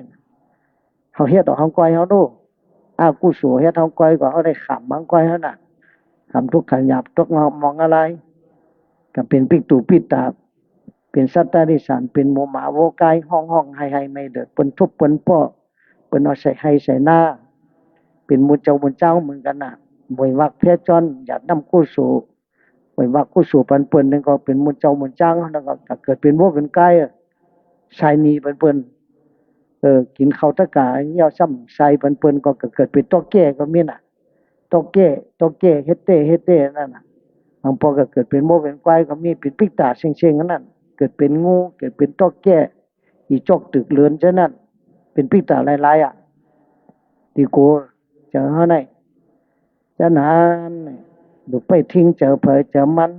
เฮาเฮ็ดออกหางก้อยเฮาดู อกุศลเฮ็ดหางก้อยก็เฮาได้ข้ามหางก้อยเฮาน่ะ ข้ามทุกข์ข้ามหยาบ ตกนรกหมองนราย ก็เป๋นปิกตุปิตา เป๋นสัตว์เดรัจฉาน เป๋นหมูหมาวัวควาย ฮ้องๆ ไห้ๆ ไม่เลิก เปิ้นทุบเปิ้นป้อ เปิ้นเอาใส่ไฮ่ใส่นา เป๋นบุญเจ้าบุญจ๋างเหมือนกั๋นน่ะ บริวารแพร่จ้อน หยาดน้ำกุศล บริวารกุศลปันเปิ้น นั่นก็เป๋นบุญเจ้าบุญจ๋าง แล้วก็ ก็เกิดเป๋นวัวเป๋นควาย ใส่หนี้ปันเปิ้น เออ กิ๋นข้าวตะก๋าเยี่ยวซ้ำใส่ปันเปิ้น ก็ ก็เกิดเป๋นต๊อกแก้ก็มีน่ะ ต๊อกแก้ ต๊อกแก้ เฮ็ดเต้ เฮ็ดเต้ นั่นน่ะ บางป้อก็เกิดเป๋นวัวเป๋นควายก็มี เป๋นปิ๊กต๋าเซ็งๆ อันนั้น เกิดเป๋นงู เกิดเป๋นต๊อกแก้ อี่จอกตึกเรือน ฉะนั้น เป๋นปิ๊กต๋าหลายๆ อ่ะ ตี้กั๋ว เจอเฮาไหน ฉะนั้น ลูกไปทิ้งเจอใผเจอมัน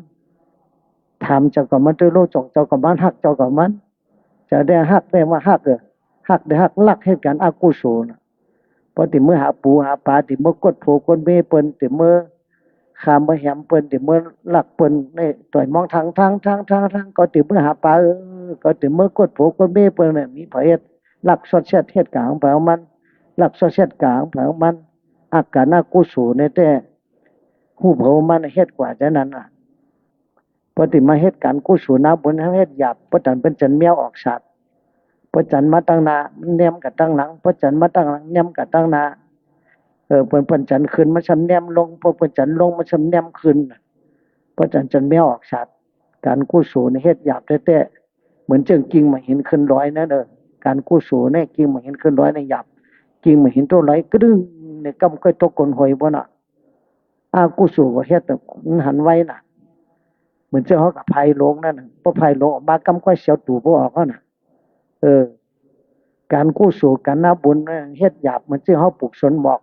ถามเจ้ากับมัน ตกลงจ่องเจ้ากับมัน ฮักเจ้ากับมัน เจ้าได้ฮักได้มาฮักเออ ฮักได้ฮัก ลักเฮ็ดก๋านอกุศลน่ะ ป้อเต๋เมือหาปู๋หาป๋า เต๋เมือกดผัวกดเมียเปิ้น เต๋เมือฆ่าเมือแหมเปิ้น เต๋เมือลักเปิ้น นี่ต่อยมองทาง ทาง ทาง ทาง ทาง ก็เต๋เมือหาป๋า เออ ก็เต๋เมือกดผัวกดเมียเปิ้นเนี่ย มีใผเฮ็ด ลักซอดแซดเฮ็ดก๋านของใผของมัน ลักซอดแซดก๋านของใผของมัน อาก๋านอกุศลเนี่ยแต๊ ฮู้เผามันเฮ็ดกว่าจานั้นน่ะ ป้อเต๋มาเฮ็ดก๋านกุศลนาบุญ เฮาเฮ็ดหยาบ ป้อจันเปิ้นจันแมวออกสาด ป้อจันมาตังหน้า มันแนมกั๋นตังหลัง ป้อจันมาตังหลัง แนมกั๋นตังหน้า เออ เปิ้น เปิ้นจันขึ้น มันซ้ำแนมลง ป้อเปิ้นจันลง มันซ้ำแนมขึ้น ป้อจันจันแมวออกสาด ก๋านกุศลนี่เฮ็ดหยาบแต๊ๆ เหมือนเจิ้งกิ่งหมากหินขึ้นดอยนั่นเออ ก๋านกุศลนี่กิ่งหมากหินขึ้นดอยนี่หยาบ กิ่งหมากหินตกดอยกระดึ้ง นี่ก้ำก้อยตกก้นห้วยบ่น่ะ อกุศลก็เฮ็ดแต่มันหันไวน่ะ เหมือนเจ้าเฮากับพายหลงนั่นน่ะ ป้อพายหลงออกมาก้ำก้อยเสียวตู๋บ่ออกหั้นน่ะ เออ ก๋านกุศลก๋านนาบุญน่ะ เฮ็ดหยาบ เหมือนเจ้าเฮาปลูกสวนหมอก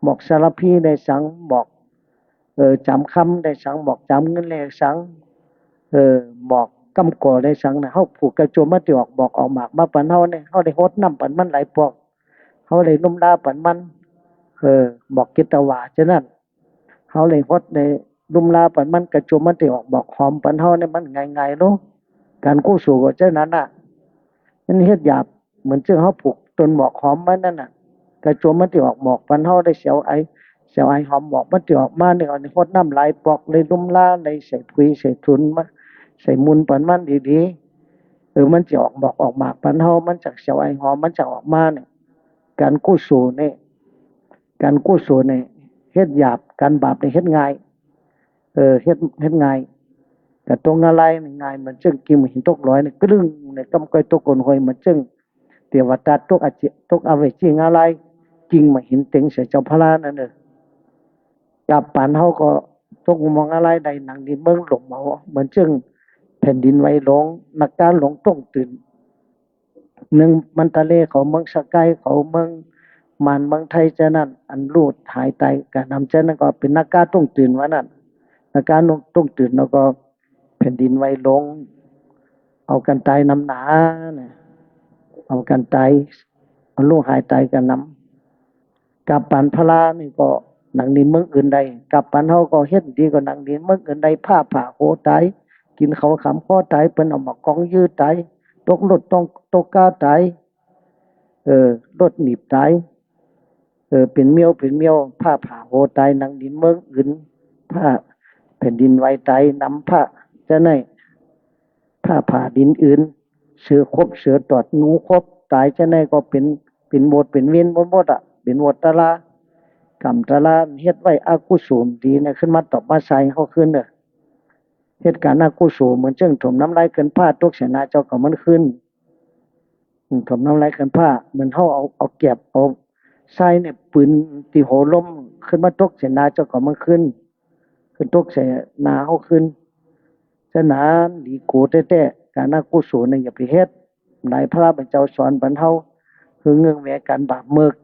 หมอกสารพีได้สัง หมอก เออ จามคำได้สัง หมอกจามเงินได้สัง เออ หมอกก้ำก่อได้สังน่ะ เฮาปลูกกระจวมมันตี้ออกหมอกออกหมากมาปันเฮาเนี่ย เฮาได้ฮดน้ำปันมันหลายปอก เฮาได้ลุ่มลาปันมัน เออ หมอกกิตวา ฉะนั้น เฮาได้ฮดได้ลุ่มลาปันมัน กระจวมมันตี้ออกหมอกหอมปันเฮาเนี่ย มันง่ายๆ ลอ ก๋านกุศลก็จานั้นน่ะ มันเฮ็ดหยาบ เหมือนเจ้าเฮาปลูกต้นหมอกหอมไว้นั่นน่ะ กระจวมมันตี้ออกหมอกปันเฮา ได้เสียวไอ เสียวไอหอมหมอกมันตี้ออกมาเนี่ย เฮาได้ฮดน้ำหลายปอก ได้ลุ่มลา ได้ใส่ปุ๋ยใส่ทุนมา ใส่มูลปันมันดีๆ เออ มันจะออกหมอกออกหมากปันเฮา มันจักเสียวไอหอม มันจักออกมาเนี่ย ก๋านกุศลนี่ ก๋านกุศลนี่ เฮ็ดหยาบ ก๋านบาปนี่เฮ็ดง่าย เออ เฮ็ด เฮ็ดง่าย ก๋านตกนรายนี่ง่าย เหมือนเจิ้งกิ่งหมากหินตกดอยนี่กระดึ้ง นี่ก้ำก้อยตกก้นห้วย เหมือนเจิ้งเตวดาตกอเจ ตกอเวจีนราย กิ่งหมากหินเต็งใส่เจ้าพระนั่นเออ กาบปานเฮาก็ตกหมองนรายได้ หนังดินเมืองหล่มเอา เหมือนเจิ้งแผ่นดินไหวหลง นาคาหลงต้งตื่น เมืองมันตะเลเขา เมืองสะไกเขา เมืองมาน เมืองไทย จานั้น อันลูดหายต๋ายก๋านำ จานั้นก็เป๋นนาคาต้งตื่นว่านั้น นาคาต้งตื่น แล้วก็แผ่นดินไหวหลง เอากั๋นต๋ายนำหนาน่ะ เอากั๋นต๋าย เอาลูกหายต๋ายก๋านำ กาบปานพระนี่ก็หนังดินเมืองอื่นได้ กาบปานเฮาก็เฮ็ดดีกว่าหนังดินเมืองอื่นได้ ฟ้าผ่าโหต๋าย กิ๋นเขาขามคอต๋าย เปิ้นเอาหมากกองยื้อต๋าย ตกรถต้อง ตกก้าต๋าย เออ รถหนีบต๋าย เออ เป๋นเมี้ยว เป๋นเมี้ยว ฟ้าผ่าโหต๋าย หนังดินเมืองอื่น ฟ้าแผ่นดินไหวต๋ายนำ ฟ้า จานั้น ฟ้าผ่าดินอื่น เสือขบ เสือตอด งูขบต๋าย จานั้นก็เป๋น เป๋นโวด เป๋นเวรหมดๆ อ่ะ เป๋นโวดตะลา ก๋รรมตะลา เฮ็ดไว้อกุศลดีนะ ขึ้นมาตอบมาใส่เฮาคืนเน่อ เฮ็ดก๋านอกุศล เหมือนเจิ้งถมน้ำลายเกินฟ้า ตกใส่หน้าเจ้าเก่ามันคืน อืม ถมน้ำลายเกินฟ้า เหมือนเฮาเอา เอาแกบ เอาทรายเนี่ย ปืนตี้หัวลม ขึ้นมาตกใส่หน้าเจ้าเก่ามันคืน ขึ้นตกใส่หน้าเฮาคืน ฉะนั้น หลีกั๋วแต๊ๆ ก๋านอกุศลเนี่ย อย่าไปเฮ็ด หลายพระพุทธเจ้าสอนปันเฮา หื้อเงื้องแหวก๋านบาปเมิก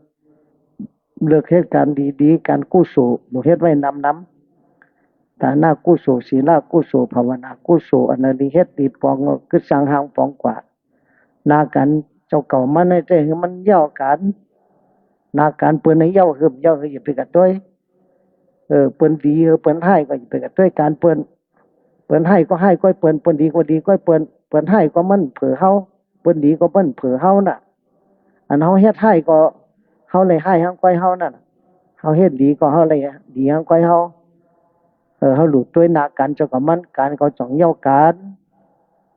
เลือกเฮ็ดก๋านดีๆ ก๋านกุศล ลูกเฮ็ดไว้นำๆ ต๋านะกุศล ศีลกุศล ภาวนากุศล อันใดดีเฮ็ดดีปอง กึ๊ดสังหางปองกว่า นาก๋านเจ้าเก่ามันในใจ๋หื้อมันเย้าก๋าน นาก๋านเปิ้นในเย้าหื้อ เย้าหื้อ อย่าไปกระต้วย เออ เปิ้นดีหื้อเปิ้นฮ้ายก็อย่าไปกระต้วยก๋านเปิ้น เปิ้นฮ้ายก็ฮ้ายก้อยเปิ้น เปิ้นดีก็ดีก้อยเปิ้น เปิ้นฮ้ายก็มันเผลอเฮา เปิ้นดีก็มันเผลอเฮาน่ะ อันเฮาเฮ็ดฮ้ายก็เฮาเลยฮ้ายหังก้อยเฮานั่นน่ะ เฮาเฮ็ดดีก็เฮาเลยดีหังก้อยเฮา เออ เฮาหลู่ต้วยนาก๋านเจ้าเก่ามัน ก๋านก็จ่องเย้าก๋าน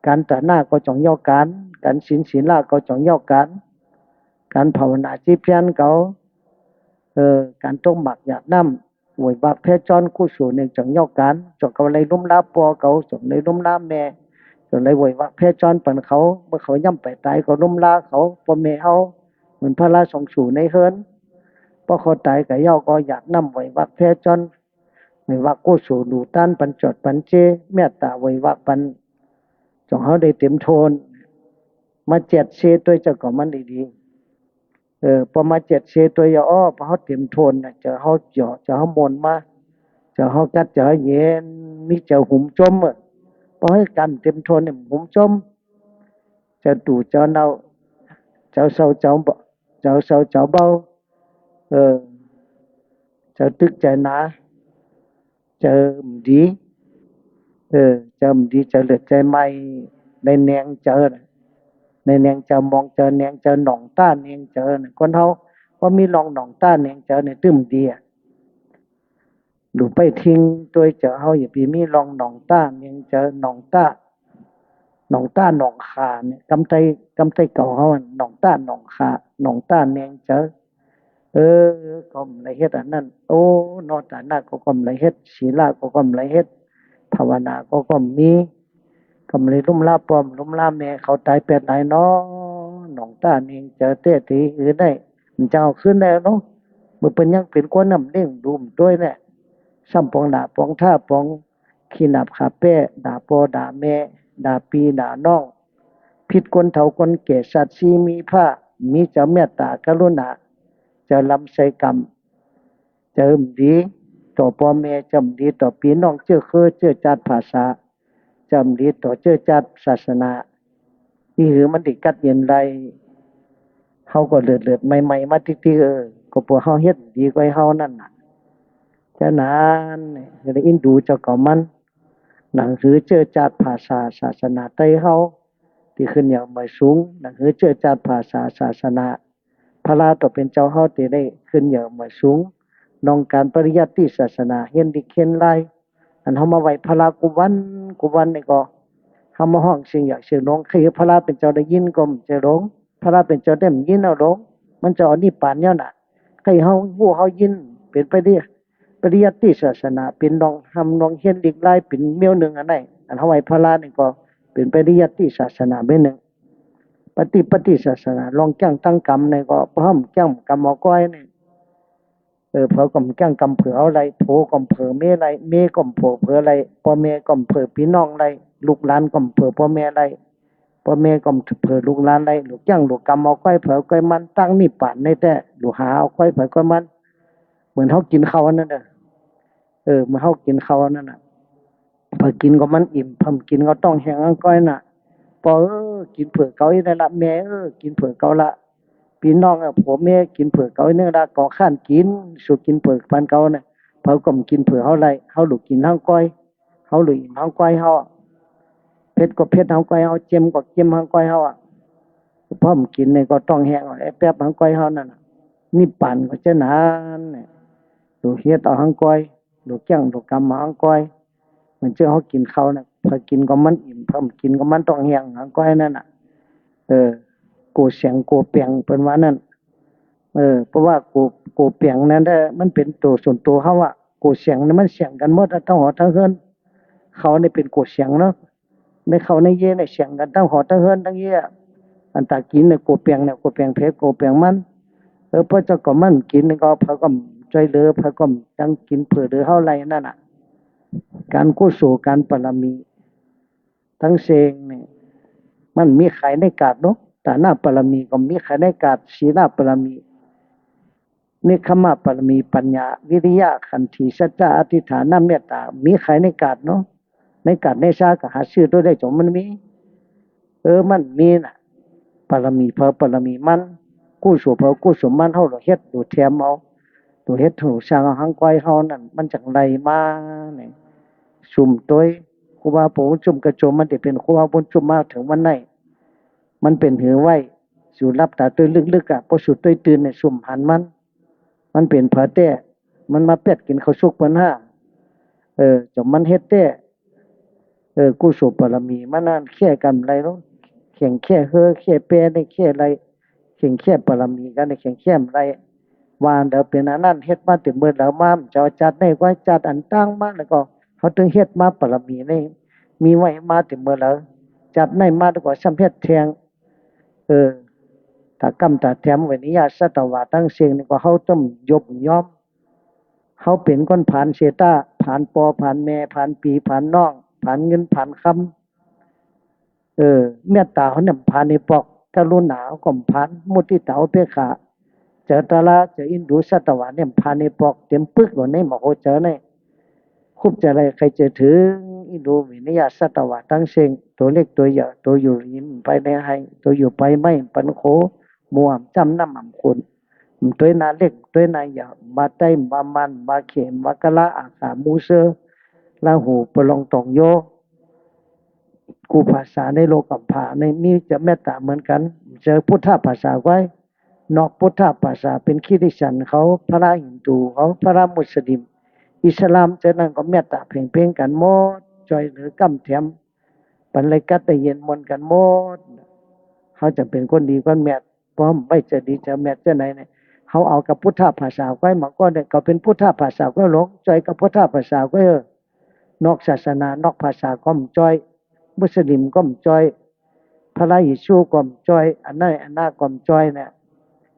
ก๋านต๋านะก็จ่องเย้าก๋าน ก๋านศีล ศีลก็จ่องเย้าก๋าน ก๋านภาวนาจิตเพียรเก่า เออ ก๋านตกหมากหยาดน้ำ ไหว้วากแผ่จ๊อนกุศลเนี่ยจ่องเย้าก๋าน จ่องเก่าเลยลุ่มลาป้อเก่า จ่องเลยลุ่มลาแม่ จ่องเลยไหว้วากแผ่จ๊อนปันเขา เมื่อเขาย่ำไปต๋ายก็ลุ่มลาเขา ป้อแม่เฮา เหมือนภาระสองสูในเฮือน ป้อเขาต๋ายก็เย้าก็หยาดน้ำไหว้วากแผ่จ๊อน ไหว้วากกุศล หลู่ต้านปันจอดปันเจ เมตต๋าไหว้วากปัน จ่องเฮาได้เต๋มโทน มาแจ็ดเซตวยเจ้าเก่ามันดีๆ เออ ป้อมาแจ็ดเซตวย อ้อ ป้อเฮาเต๋มโทนน่ะ เจ้าเฮาเจี๋ยว เจ้าเฮามนต์มา เจ้าเฮากั๊ด เจ้าเฮาเย็น มีเจ้าหุมจม เออ ป้อเฮาก๋านเต๋มโทนเนี่ยหุมจม เจ้าตู่เจ้าเนา เจ้าเซาเจ้าเบา เจ้าเซาเจ้าเบา เออ เจ้าตึกใจ๋หนา เจ้าบ่ดี เออ เจ้าบ่ดี เจ้าเลือดใจ๋ไหม้ ในแนงเจ้าน่ะ ในแนงเจ้ามองเจ้าแนงเจ้า หนองต้าแนงเจ้าน่ะ คนเฮาบ่มีร่องหนองต้าแนงเจ้าเนี่ย ตึงบ่ดีอะ หลู่ไปทิ้งตวยเจ้าเฮา อย่าไปมีร่องหนองต้าแนงเจ้า หนองต้า หนองต้าหนองขาเนี่ย กำไต้ กำไต้เก่าเฮาอะ หนองต้าหนองขา หนองต้าแนงเจ้า เออ ก็บ่ได้เฮ็ดอันนั้น โอ้ เนาะ ต๋านะก็ ก็บ่ได้เฮ็ด ศีลก็ ก็บ่ได้เฮ็ด ภาวนาก็ ก็บ่มี ก็บ่ได้ลุ่มลาป้อ ลุ่มลาแม่ เขาต๋ายแปดหลายเนาะ หนองต้าแนงเจ้าแต๊ตี้หื้อได้ มันจะเอาคืนได้เนาะ เมื่อเปิ้นยังเป๋นคนน่ะ เลี้ยงดูบ่ตวยแน่ ซ้ำปองหน้าปองต๋า ปองขี้หนาบขาแป้ ด่าป้อด่าแม่ ด่าปี้ด่าน้อง ผิดคนเฒ่าคนแก่ สัตว์สี่มีผ้า มีเจ้าเมตต๋ากรุณา เจ้าลำไส้กำ เจ้าบ่ดีต่อป้อแม่ เจ้าบ่ดีต่อปี้น้อง เจื้อเคือเจื้อจาติภาษา เจ้าบ่ดีต่อเจื้อจาติศาสนา อี้หื้อมันได้กั๊ดเย็นได้ เฮาก็เลือดๆ ใหม่ๆ มาติ๊กๆ เออ ก็เพราะเฮาเฮ็ดบ่ดีก้อยเฮานั่นน่ะ ฉะนั้นเนี่ย จะได้อินดูเจ้าเก่ามัน หนังหื้อเจื้อจาติภาษาศาสนาไต้เฮา ตี้ขึ้นเหย่าเหมยสูง หนังหื้อเจื้อจาติภาษาศาสนา พระต่อเป๋นเจ้าเฮาตี้ได้ขึ้นเหย่าเหมยสูง นองก๋านปริยัติศาสนา เฮียนลิกเฮียนลาย อันเฮามาไหว้พระกู้วันกู้วันนี่ก็ เฮามาฮ้องเสียงหยาเสียงหลง ใค่หื้อพระเป๋นเจ้าได้ยินก็บ่ใจ้หลง พระเป๋นเจ้าได้บ่ยินเอาหลง มันจะเอานิพพานย้อนน่ะ ใค่เฮาฮู้เฮายิน เป๋นปริ ปริยัติศาสนา เป๋นนองฮ่ำนองเฮียนลิกลาย เป๋นเมี้ยวนึ่งอันไหน อันเฮาไหว้พระนี่ก็เป๋นปริยัติศาสนาเมี้ยวนึ่ง ปฏิ ปฏิศาสนา ลองแก้งตั้งกรรมนี่ก็ พร่ำแก้งกรรมเอาก้อยนี่ เออ เผลอก็บ่แก้งกรรมเผลอเฮาได้ ผัวก็บ่เผลอเมียได้ เมียก็บ่ผัวเผลอได้ ป้อแม่ก็บ่เผลอปี้น้องได้ ลูกหลานก็บ่เผลอป้อแม่ได้ ป้อแม่ก็บ่เผลอลูกหลานได้ ลูกแก้งลูกกรรมเอาก้อยไผก้อยมัน ตังนิพพานในแต๊ ลูกหาเอาก้อยไผก้อยมัน เหมือนเฮากิ๋นข้าวอันนั้นน่ะ เออ เหมือนเฮากิ๋นข้าวอันนั้นน่ะ เผลอกิ๋นก็มันอิ่ม เผลอกิ๋นก็ต้องแห้งอันก้อยน่ะ ป้อเอ้อ กิ๋นเผื่อเก่าอี้ได้ละ แม่เอ้อ กิ๋นเผื่อเก่าละ ปี้น้องเอ้อ ผัวเมียกิ๋นเผื่อเก่าอี้นึงละ ก็ค้านกิ๋น สูกิ๋นเผื่อปานเก่าน่ะ เผลอก็บ่กิ๋นเผื่อเฮาได้ เฮาหลู่กิ๋นหังก้อย เฮาหลู่อิ่มหังก้อยเฮา เผ็ดก็เผ็ดหังก้อยเฮา เจ็มก็เจ็มหังก้อยเฮาอะ พร่ำกิ๋นนี่ก็ต้องแห้งแอ๊บแป๊บหังก้อยเฮานั่นน่ะ นิพพานก็เจ้านั้นเนี่ย หลู่เฮ็ดเอาหังก้อย หลู่แก้งหลู่กรรมเอาหังก้อย เหมือนเจ้าเฮากิ๋นข้าวน่ะ เผลอกิ๋นก็มันอิ่ม เผลอกิ๋นก็มันต้องแห้งหังก้อยนั่นน่ะ เออ กั๋วแสงกั๋วแป๋งเปิ้นว่านั้น เออ เพราะว่ากั๋ว กั๋วแป๋งนั้นแต๊มันเป๋นตั๋วส่วนตั๋วเฮาอะ กั๋วแสงนี่มันแสงกั๋นหมดอะ ตึงหอตึงเฮือน ข้าวนี่เป๋นกั๋วแสงเนาะ ในข้าวในเย้ยนี่แสงกั๋นตึงหอตึงเฮือนตึงเย้ย อันต๋ากิ๋นนี่กั๋วแป๋งนี่ กั๋วแป๋งเผยกั๋วแป๋งมัน เออ เปิ้นเจ้าก็บ่กิ๋นนี่ก็ เผลอก็บ่จ้อยเหลือ เผลอก็บ่จักกิ๋นเผื่อเหลือเฮาได้นั่นน่ะ ก๋านกุศลก๋านบารมี ตึงเซ้งนี่ มันมีขายในกาดเนาะ ต๋านะบารมีก็มีใค่ในกาด ศีลบารมี เนกขัมมะบารมี ปัญญา วิริยะ ขันติ สัจจะ อธิษฐาน เมตต๋า มีใค่ในกาดเนาะ ในกาดในซาก็หาซื้อตวยได้ จ๋องมันมี เออ มันมีน่ะ บารมีเผาบารมีมัน กุศลเผากุศลมัน เฮาหลู่เฮ็ดหลู่แถมเอา หลู่เฮ็ดหลู่สร้างเอา หังก้อยเฮานั้น มันจั่งได้มาเนี่ย ซุมตวย ครูบาปู่บุญชุมกระโจม มันได้เป๋นครูบาบุญชุมมาเถิงวันนี้ มันเป๋นหือไว้ สูหลับต๋าตวยลึกๆ อะ ปอสูตวยตื่นเนี่ย ซุมหันมัน มันเป๋นผาแต๊ มันมาแป๊ดกิ๋นข้าวสุกเปิ้นห้า เออ จ๋องมันเฮ็ดแต๊ เออ กุศลบารมีมันนั้น แค่กั๋นบ่ได้หรอก แข่งแค่เฮือ แค่แป ได้แค่ไร แข่งแค่บารมีกั๋น ได้แข่งแค่บ่ได้ ว่าเดี๋ยวเป๋นอันนั้น เฮ็ดมาแต่เมื่อใดมา เจ้าจัดได้ไว้ จัดอันตั้งมา แล้วก็เฮาตึงเฮ็ดมา บารมีนี่มีไว้มาแต่เมื่อใด จัดได้มาแล้วก็ซ้ำเฮ็ดแทง เออ ต๋าก้ำต๋าแถม เวนิยาสัตวาตังเซ็งนี่ก็ เฮาต้องยบยอม เฮาเป๋นคนผานเสียต้า ผานปอผานแม่ ผานปี๋ผานน้อง ผานเงินผานคำ เออ เมตต๋าเฮาเนี่ยผานในปอก กรุณาเฮาก็ผาน มุทิตาอุเปกขา เจ้าตาลา เจ้าอินดู สัตวาเนี่ยผานในปอก เต๋มปึกอยู่ในหม้อหัวใจ๋นี่ คุบใจ๋ใดใค่ใจ๋เถิง อินดู เวนิยาสัตวาตังเซ็ง ตั๋วเล็กตั๋วใหญ่ ตั๋วอยู่ริมไปในไฮ่ ตั๋วอยู่ไปไม้ปันโข หมู่อ่ำจ้ำ น้ำอ่ำขุ่น บ่ตวยนาเล็ก บ่ตวยนาใหญ่ บ่าใต้ บ่ามาน บ่าเขม บ่ากะละ อาข่า หมู่เซอ ลาหู ปะลอง ตองโย กู้ภาษาในโลกัมภานี่มีจะเมตต๋าเหมือนกั๋น เจอพุทธภาษาไว้ นอกพุทธภาษาเป๋นคริสเตียนเขา พระฮินดูเขา พระมุสลิม อิสลาม เจ้านั้นก็เมตต๋าเพ่งๆ กั๋นหมด จ้อยเหลือก้ำแถม ปันได้กั๊ดได้เย็นม่วนกั๋นหมด เฮาจะเป๋นคนดีคนแมต ป้อมไว้จะดีจะแมตเจ้าไหนเนี่ย เฮาเอากับพุทธภาษาไว้ บางก้อนเนี่ย ก็เป๋นพุทธภาษาไว้หลง จ้อยกับพุทธภาษาไว้ เออ นอกศาสนา นอกภาษาก็บ่จ้อย มุสลิมก็บ่จ้อย พระเยซูก็บ่จ้อย อันนั้นอันนั้นก็บ่จ้อยเนี่ย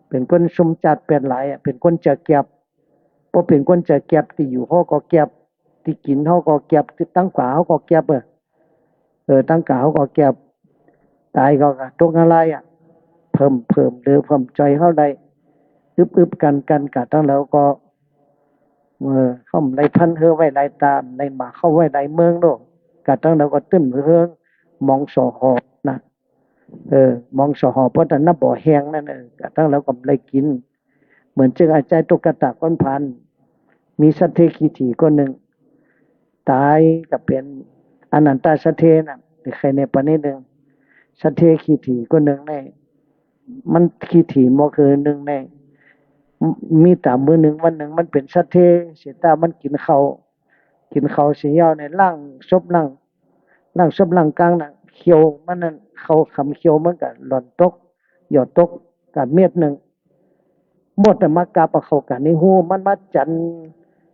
เป๋นคนซุ่มจาติแปดหลายอะ เป๋นคนจะเก็บ บ่เป๋นคนจะเก็บ ตี้อยู่เฮาก็เก็บ ตี้กิ๋นเฮาก็เก็บ ตี้ตังก๋าเฮาก็เก็บ เออ เออ ตังก๋าเฮาก็เก็บ ต๋ายก็ ก็ตกนรกอะ เผิม เผิม เหลือเผิมจ้อยเฮาได้ อึบ อึบ กั๋น กั๋น กาดตังเฮาก็ เออ เฮาบ่ได้พันเฮือไว้หลายต๋า บ่ได้หมาเข้าไว้หลายเมืองโลก กาดตังเฮาก็ตึ้มเฮือ มองสอหอนะ เออ มองสอหอ เพราะต๋อนนั้นบ่อแห้งนั้น เออ กาดตังเฮาก็บ่ได้กิ๋น เหมือนเจิ่งอาจารย์ตุ๊กตาก้อนผาน มีสัตเทขี้ถี่คนนึ่ง ต๋ายก็เป๋นอนันตสัตเทน่ะ ตี้ใค่ในปะนิดนึ่ง สัตเทขี้ถี่คนนึ่งนี่ มันขี้ถี่บ่คือนึ่งนี่ มีต๋ามมื้อนึ่งวันนึ่ง มันเป๋นสัตเท เสียต๋ามันกิ๋นข้าว กิ๋นข้าวเสียแล้วเนี่ย ล้างศพล้าง ล้างศพล้างก้างน่ะ เขี้ยวมันนั่น ข้าวขำเขี้ยวมันก็หล่อนตก หยอดตก กาดเม็ดนึ่ง มดน่ะมากัดเอาข้าวกาดในฮู้ มันมาจัน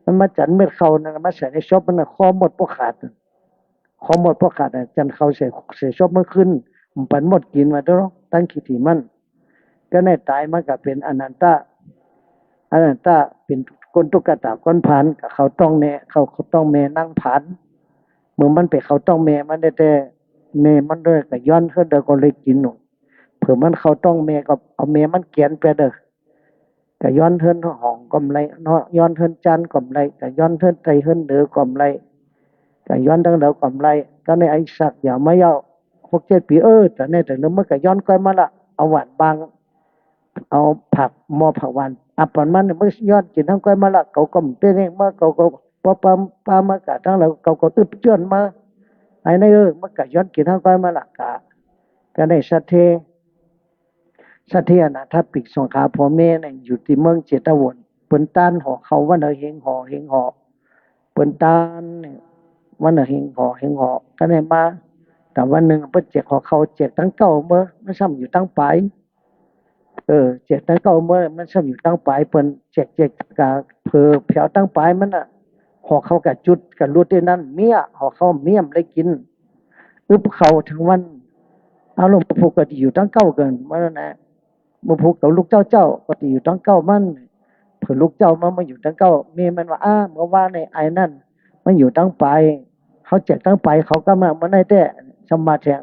มันมาจันเม็ดข้าวนั่น มาใส่ในศพมันน่ะ คอมดบ่ขาด คอมดบ่ขาดอะ จันข้าวใส่ ใส่ศพมันขึ้น บ่ปันมดกิ๋นว่าเด้อ ตังขี้ถี่มัน ก็ในต๋ายมันก็เป๋นอนันตะ อนันตะเป๋นคนตุ๊กตาก้อนผาน ก็เข้าต๊องแม่ เข้าต๊องแม่นางผาน เมื่อมันไปเข้าต๊องแม่มันได้แต่ แม่มันด้วยก็ย้อนเฮือนเดียวก็เลยกิ๋นหนู เผื่อมันเข้าต๊องแม่ก็เอาแม่มันแกนไปเด้อ ก็ย้อนเฮือนห้องก็บ่ได้ ย้อนเฮือนจานก็บ่ได้ ก็ย้อนเฮือนใต้เฮือนเหนือก็บ่ได้ ก็ย้อนตังเดียวก็บ่ได้ ก็ในไอ้สักยาวมาเย้า หกเจ็ดปี๋ เออ ต๋อนนี้ต๋อนนี้มันก็ย้อนก้อยมาละ เอาหวานบาง เอาผัก หม้อผักหวาน อับปานมัน มันย้อนกิ๋นตังก้อยมาละ เขาก็บ่เป๋นเอง มาเขาก็ ปอปา ปามา กาดตังเฮา เขาก็อึบจ้วนมา ไอ้นี่ เออ มันก็ย้อนกิ๋นตังก้อยมาละ กา ก็ในสัตเท สัตเทอนาถปิณฑิกสงฆ์พ่อแม่เนี่ย อยู่ตี้เมืองเจตวน เปิ้นตานห่อข้าววันละเฮงห่อ เฮงห่อ เปิ้นตานเนี่ย วันละเฮงห่อ เฮงห่อ ก็ได้มา แต่วันนึ่งเปิ้นแจกห่อข้าว แจกตังเก๊าเมือ มันซ้ำอยู่ตังป๋าย เออ แจกตังเก๊าเมือ มันซ้ำอยู่ตังป๋าย เปิ้นแจก แจกกาเผลอแผวตังป๋ายมันน่ะ ห่อข้าวกาจุดกาลุดตี้นั้น เมี้ย ห่อข้าวเมี้ยบ่ได้กิ๋น อึบข้าวตังวัน เอาหลวงปู่ก็ตี้อยู่ตังเก๊าเกิน ว่านั้นนะ หลวงปู่กับลูกเจ้าเจ้าก็ตี้อยู่ตังเก๊ามัน เผื่อลูกเจ้ามันมาอยู่ตังเก๊า แม่มันว่า อ้า เมื่อวานในไอ้นั่น มันอยู่ตังป๋าย เขาแจกตังป๋าย เขาก็มา มาได้แต๊ สมาแทง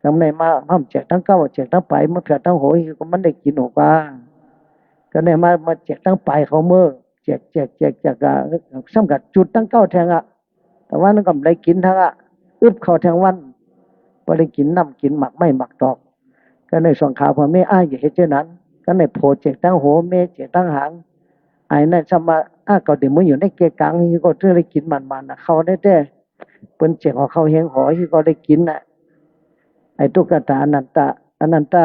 ตังในมา มาแจกตังเก๊า แจกตังป๋าย มาแผดตังหัว ก็มันได้กิ๋นโหกว่า ก็ได้มา มาแจกตังป๋ายเขาเมื่อ แจก แจก แจก แจก ก็ ซ้ำก็จุดตังเก๊าแทงอะ แต่ว่านั้นก็บ่ได้กิ๋นตังอะ อึบเข้าแทงวัน บ่ได้กิ๋นน้ำกิ๋นหมากไม้หมากตอก ก็ในสองขาผัวเมีย อ้าย อย่าเฮ็ดเจ้านั้น ก็ในผัวแจกตังหัว เมียแจกตังหาง ไอ้นั้นซ้ำว่า อ้า ก็เดี๋ยวมึงอยู่ในเกียร์กลาง ก็จะได้กิ๋นมันๆ น่ะ เข้าได้แต๊ เปิ้นแจกเอาเข้าเฮงหอ ก็ได้กิ๋นน่ะ ไอ้ตุ๊กตาอนันตะ อนันตะ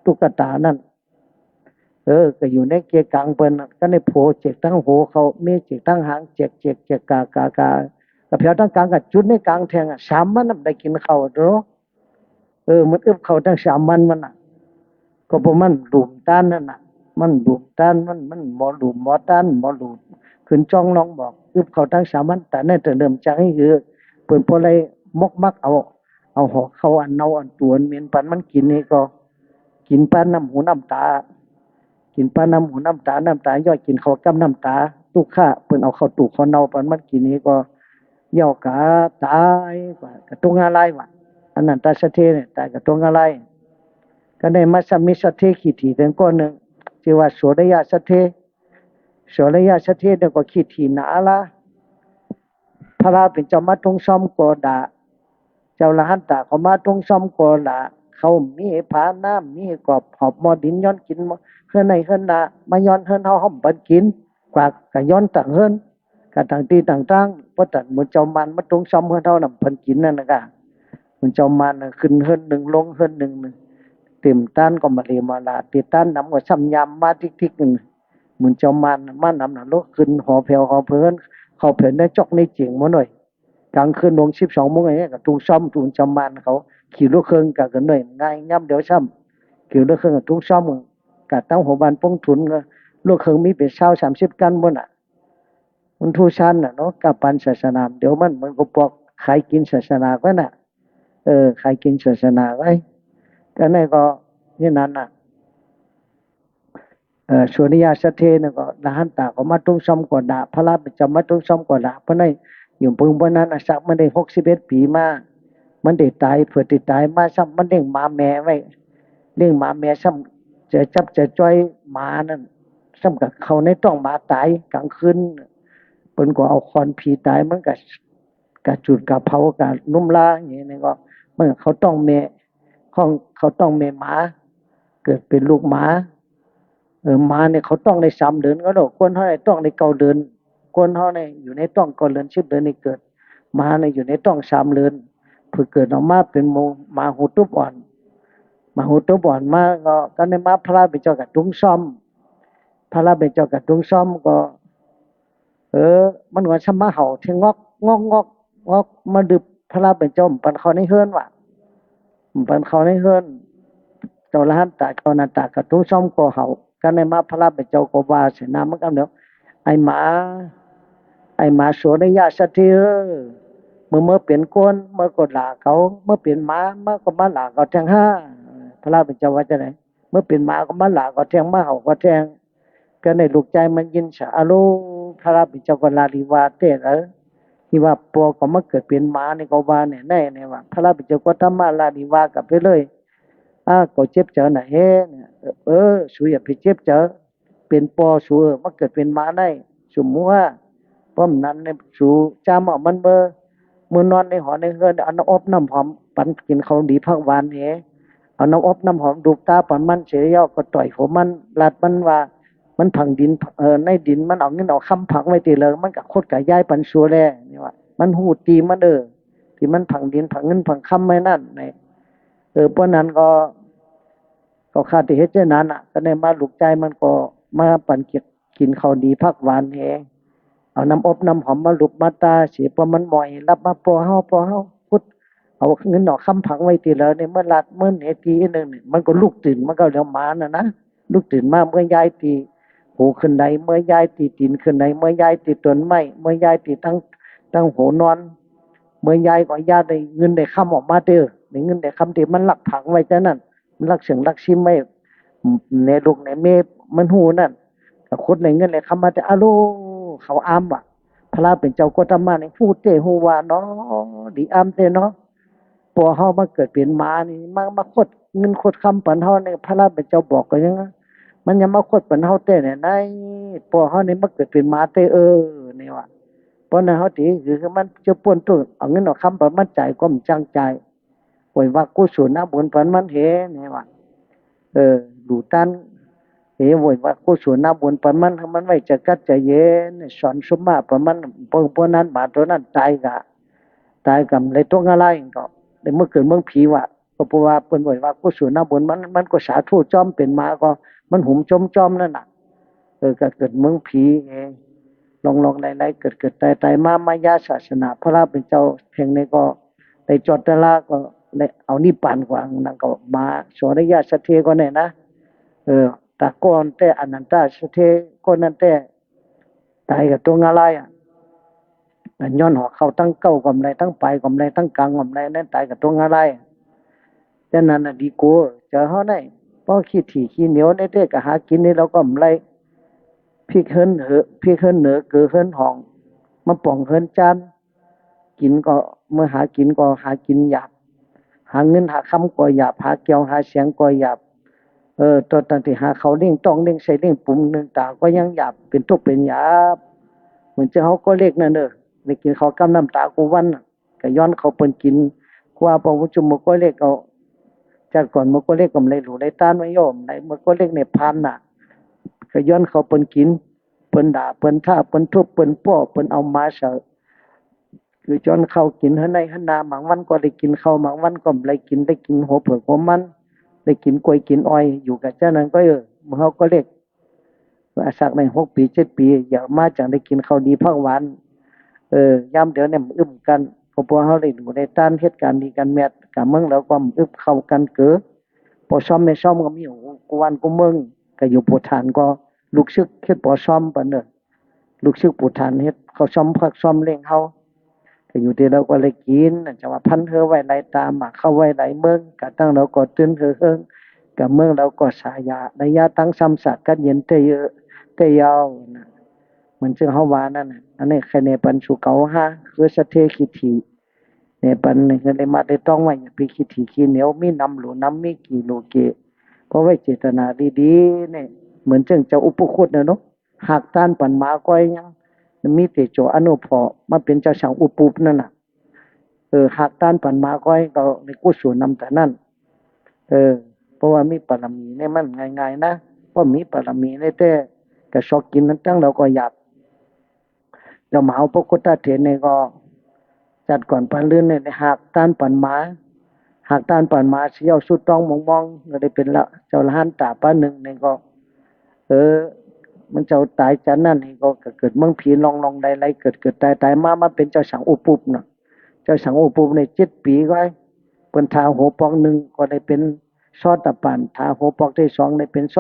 ตุ๊กตานั้น เออ ก็อยู่ในเกียร์กลางเปิ้นน่ะ ก็ในผัวแจกตังหัวเข้า เมียแจกตังหาง แจก แจก แจก กา กา กา ก็แผวตังกลางก็จุดในกลางแทงอะ สามวันน่ะบ่ได้กิ๋นเข้าเนาะ เออ มันอึบเข้าตังสามวันมันน่ะ ก็เพราะมันหลุมต้านนั่นน่ะ มันหลุมต้าน มัน มันบ่หลุมบ่ต้าน บ่หลุม ขึ้นจ้องน้องบอก อึบเข้าตังสามวัน แต่ในแต่เริ่มจากนี้คือ เปิ้นบ่ได้มกมักเอา เอาหอเข้าอันเน่าอันตั๋วอันเหม็นปันมันกิ๋นนี่ก็ กิ๋นปานน้ำหูน้ำต๋า กิ๋นปานน้ำหูน้ำต๋า น้ำต๋าย่อย กิ๋นเข้ากับน้ำต๋า ตุ๊กขะ เปิ้นเอาเข้าตั๋วเข้าเน่าปันมันกิ๋นนี่ก็ เย้ากาต๋ายกว่า กาตั๋วงาลายว่ะ อนันตะสัทเทเนี่ย ต๋ายกาตั๋วงาลาย ก็ได้มาซ้ำมีสัทเทขี้ถี่เถิงก้อนนึ่ง จื้อว่าโสรยะสัทเท โสรยะสัทเทเนี่ยก็ขี้ถี่หนาละ พระเป๋นเจ้ามาตุ้งซ้อมก็ด่า เจ้าอรหันตะเขามาตุ้งซ้อมก็ด่า เขามีผาน้ำ มีกอบหอบหม้อดิน ย้อนกิ๋นเฮือนในเฮือนนา มาย้อนเฮือนเฮา เฮาบ่ปันกิ๋น กว่าก็ย้อนตังเฮือน ก็ตังตี้ตังตาง เพราะตังหมู่เจ้ามารมาตุ้งซ้อมเฮือนเฮาน่ะ บ่ปันกิ๋นนั่นน่ะกา หมู่เจ้ามารน่ะ ขึ้นเฮือนนึ่ง ลงเฮือนนึ่ง เต็มต้านก็มาเลมาลา ตี้ต้านนำก็ซ้ำยามมาติ๊กๆ นึ่ง หมู่เจ้ามารน่ะ มานำน่ะ ลุกขึ้นหอแผวหอเผิน เข้าแผวในจ๊อกในเจ๋งหมดเลย ก๋างคืนลงสิบสองโมงอย่างเงี้ย ก็ตุ้งซ้อม หมู่เจ้ามารเขา ขี่รถเครื่องก็เกินหน่อย ง่าย ยามเดียวซ้ำ ขี่รถเครื่องก็ตุ้งซ้อม ก็ตั้งหัวบ้านปงถุน ก็รถเครื่องมีเป๋นซาวสามสิบคันปุ้นน่ะ มันทู่ซั้นน่ะเนาะ กาปานศาสนา เดี๋ยวมัน มันก็ปอกขายกิ๋นศาสนาไว้น่ะ เออ ขายกิ๋นศาสนาไว้ ก็ในก็ นี่นั้นน่ะ เอ่อ สุริยะสัทเทเนี่ยก็ อรหันตะก็มาตุ้งซ้อมก็ด่า พระเป๋นเจ้ามาตุ้งซ้อมก็ด่า เพราะในอยู่เพิ่งเปิ้นนั้นน่ะ สักมันได้หกสิบเอ็ดปี๋มา มันได้ต๋าย เปื้อได้ต๋ายมาซ้ำ มันเลี้ยงหมาแม่ไว้ เลี้ยงหมาแม่ซ้ำ จะจับจะจ้อยหมานั่น ซ้ำก็เข้าในต๊องหมาต๋ายก๋างคืน เปิ้นก็เอาขอนผีต๋าย มันก็ ก็จุดก็เผาก็นุ่มลาอย่างนี้ก็ มันเข้าต๊องแม่ ของ เข้าต๊องแม่หมา เกิดเป๋นลูกหมา เออ หมาเนี่ยเข้าต๊องได้สามเดือนก็แล้ว คนเฮาเนี่ยต๊องได้เก้าเดือน คนเฮาเนี่ยอยู่ในต๊องเก้าเดือน สิบเดือนนี่เกิด หมาเนี่ยอยู่ในต๊องสามเดือน เปื้อเกิดออกมาเป๋นหมู หมาหูตุ๊บอ่อน หมาหูตุ๊บอ่อนมาก็ ก็ในมาพระเป๋นเจ้าก็ตุ้งซ้อม พระเป๋นเจ้าก็ตุ้งซ้อมก็ เออ มันก็ซ้ำมาเห่าเตียงงอก งอก งอก งอก มาดึบพระเป๋นเจ้า บ่ปันเข้าในเฮือนว่ะ บ่ปันเข้าในเฮือน เจ้าอรหันตะ เจ้าอนันตะก็ตุ้งซ้อมก็เห่า ก็ในมาพระเป๋นเจ้าก็ว่าใส่หน้ามันกำเดียว ไอ้หมา ไอ้หมาสุริยะสัทเทเอ้ย เมื่อ เมื่อเป๋นคน เมื่อก็ด่าเขา เมื่อเป๋นหมา เมื่อก็มาด่าเขาแทงห้า พระเป๋นเจ้าว่าจะไหน เมื่อเป๋นหมาก็มาด่าก็แทง มาเห่าก็แทง ก็ในลูกจายมันยินสะ อะโล พระเป๋นเจ้าก็ลาลีวาแต๊เอ้อ ตี้ว่าปอก็มาเกิดเป๋นหมานี่ก็ว่าแน่แน่เนี่ยว่า พระเป๋นเจ้าก็ทำมาลาลีวากลับไปเลย อ้า ก็เจ็บใจ๋หนาแฮะเนี่ย เออ เออ สูอย่าไปเจ็บใจ๋ เป๋นปอสู เออ มาเกิดเป๋นหมาได้ สูบ่ฮู้ว่า เพราะนั้นเนี่ย สูจ้ำเอามันเมื่อ เมื่อนอนในหอในเฮือน เอาน้ำอบน้ำหอม ปั๋นกิ๋นของดีผักหวานแห เอาน้ำอบน้ำหอมลูบต๋าปั๋นมันเสียแล้ว ก็ต่อยหัวมัน ลาดมันว่า มันผังดิน เอ่อ ในดินมันเอาเงินเอาคำผังไว้ตี้ใด มันก็คดก็ย้ายปั๋นสูแล นี่ว่า มันฮู้ตี้มัน เออ ตี้มันผังดินผังเงินผังคำไว้นั่น นี่ เออ เพราะนั้นก็ ก็ข้าตี้เฮ็ดเจ้านั้นน่ะ ก็ในมาลูกจายมันก็มาปั๋นกิ๋น กิ๋นของดีผักหวานแห เอาน้ำอบน้ำหอมมาลูบมาต๋าเสีย ปอมันหมอย ลับมา ปอเฮา ปอเฮา พุด เอาเงินเอาคำผังไว้ตี้ใดเนี่ย เมื่อลาดเมื่อแหนตี้นึ่งเนี่ย มันก็ลุกตื่น มันก็เหลียวหมาน่ะนะ ลุกตื่นมา เมื่อย้ายตี้หูขึ้นใด เมื่อย้ายตี้ตี๋นขึ้นใด เมื่อย้ายตี้ต้นไม้ เมื่อย้ายตี้ตัง ตังหัวนอน เมื่อย้ายก็ย้ายได้เงินได้คำออกมาเต๊อะ ได้เงินได้คำตี้มันลักผังไว้จานั้น มันลักเสิ่งลักซิมไว้ แหนลูกแหนเมียมันฮู้นั่น ก็คดได้เงินได้คำมาเต๊อะ อะโล เขาอ้ำว่ะ พระเป๋นเจ้าโกฏมะนี่ฮู้แต๊ฮู้ว่าเนาะ ดีอ้ำแต๊เนาะ ป้อเฮามาเกิดเป๋นหมานี่ มา มาขดเงินขดคำปันเฮาเนี่ย พระผู้เป๋นเจ้าบอกก็ยัง มันยังมาขดปันเฮาแต๊เนี่ย ในป้อเฮานี่มาเกิดเป๋นหมาแต๊ เออ เนี่ยว่า ป้อนั้นเฮาตี้หื้อมันจะป้นตุ๊ เอาเงินเอาคำปันมันจ่ายก็บ่จ้างจ่าย ไหว้วากุศลนะบุญปันมันเหเนี่ยว่า เออ หลู่ต้าน เหไหว้วากุศลนะบุญปันมัน หื้อมันไหว้จะกัดจะเย็น สอนสมมาปันมัน เปิ้น ป้อนั้นหมาตั๋วนั้นต๋ายก่ะ ต๋ายก่ะ บ่ได้ตกนรกก็ ได้มาเกิดเมืองผีว่ะ ก็เพราะว่าเปิ้นไหว้วากุศลนะบุญมัน มันก็สาธุจ้อม เป๋นหมาก็ มันหุมจ้อมๆ นั่นน่ะ เออ ก็เกิดเมืองผีเอง ลองลองไล่ไล่ เกิดเกิดต๋ายต๋ายมา มายาศาสนา พระผู้เป๋นเจ้าแห่งนี้ก็ ได้จอดตะลาก็ได้เอานิพพานกว่า นั่นก็มา โสณยะสัตเทก็เนี่ยนะ เออ ต๋าก่อนแต๊ อนันตะสัตเทก็นั้นแต๊ ต๋ายก่ะตกนรกอ่ะ ย้อนหอเข้าตั้งเก๊าก็บ่ได้ ตั้งป๋ายก็บ่ได้ ตั้งก๋างก็บ่ได้ นั่นต๋ายก่ะตกนรกอ่ะ แต่นั้นน่ะดีกว่า เจ้าเฮาไหน ป้อขี้ถี่ขี้เหนียวในแต๊ก็หากิ๋นนี่ลาวก็บ่ได้ พริกเฮิรนเหอ พริกเฮิรนเหนือ เกลือเฮิรนห้อง มาป๋องเฮิรนจาน กิ๋นก็ เมื่อหากิ๋นก็หากิ๋นหยาบ หาเงินหาคำก็หยาบ หาแก้วหาแสงก็หยาบ เออ ตอนตังตี้หาข้าวเลี้ยงต๊องเลี้ยงไส้เลี้ยงปู๋นึ่งต๋าก็ยังหยาบ เป๋นตุ๊เป๋นหยาบ เหมือนเจ้าเฮาก๊วยเล็กนั่นเน่อ ได้กิ๋นข้าวก้ำน้ำต๋ากู้วันน่ะ ก็ย้อนเขาเปิ้นกิ๋น กว่าป้อหมู่จุ่มหมู่ก๊วยเล็กก็ จาติก่อนหมู่ก๊วยเล็กก็บ่ได้หลู่ได้ต้านมาโยม ในหมู่ก๊วยเล็กเนี่ยพานน่ะ ก็ย้อนเขาเปิ้นกิ๋น เปิ้นด่า เปิ้นท้า เปิ้นทุบ เปิ้นป้อ เปิ้นเอาหมาใส่ คือจ้อนข้าวกิ๋นเฮือนไฮ่เฮือนนา บางวันก็ได้กิ๋นข้าว บางวันก็บ่ได้กิ๋น ได้กิ๋นหัวเผือกหัวมัน ได้กิ๋นกล้วยกิ๋นอ้อย อยู่กับเจ้านั้นก็ เออ หมู่เฮาก๊วยเล็ก อาศักได้หกปี๋เจ็ดปี๋ เยียะมาจั่งได้กิ๋นข้าวดีผักหวาน เออ ยามเดียวเนี่ยมันอึมกั๋น ก็ป้อเฮาได้หลู่ได้ต้าน เฮ็ดก๋านดีก๋านแมด ก๋านเมืองแล้วก็อึบเข้ากั๋นเก๋อ ปอซ้อมแม่ซ้อมก็มีอยู่กู้วันกู้เมือง ก็อยู่ปู๊ฐานก็ ลูกศิษย์เฮ็ดปอซ้อมปันเน่อ ลูกศิษย์ปู๊ฐานเฮ็ดข้าวซ้อมผักซ้อมเลี้ยงเฮา ก็อยู่ตี้ลาวก็ได้กิ๋น จะว่าพันเฮือไว้หลายต๋า หมากเข้าไว้หลายเมือง กะตังลาวก็ตื่นเฮือเฮิง กะเมืองลาวก็สายา ระยะตังซ้ำสะกัดเย็นแต๊เยอะแต๊ยาวน่ะ เหมือนเจิ่งเฮาว่านั่นน่ะ อันนี้ใค่แนะปันสู่เก่าฮะ คือสัตเทขี้ถี่ แนะปันหื้อได้มาได้ต้องไว้ อย่าไปขี้ถี่ขี้เหนียว มีนำหลู่นำ มีกี่หลู่กี่ เพราะไว้เจตนาดีๆ เนี่ย เหมือนเจิ่งเจ้าอุปคุตน่ะเนาะ หากต้านปันหมาก้อยยัง มีเตโจอานุภาพมาเป๋นเจ้าสังอุปุปนั่นน่ะ เออ หากต้านปันหมาก้อยก็ได้กุศลนำต๋านั้น เออ เพราะว่ามีปารมีเนี่ยมันง่ายๆ นะ เพราะมีปารมีเนี่ยแต๊ กะซอกกิ๋นนั้นตังลาวก็หยาบ เจ้ามหาอุปคุตตะเถรเนี่ยก็ จาติก่อนปานลื่นเนี่ย หากต้านปันหมา หากต้านปันหมาเสี้ยว สู้ต้องมองๆ ก็ได้เป๋นละ เจ้าอรหันตะปางนึ่งเนี่ยก็ เออ มันเจ้าต๋ายจาตินั้นนี่ก็ ก็เกิดเมืองผี ลองลองไล่ไล่ เกิดเกิดต๋ายต๋ายมา มาเป๋นเจ้าสังอุปุปเนาะ เจ้าสังอุปุปเนี่ยเจ็ดปี๋ก็ เปิ้นถาหัวปอกนึ่งก็ได้เป๋นโสตาปัน ถาหัวปอกตี้สองได้เป๋นโส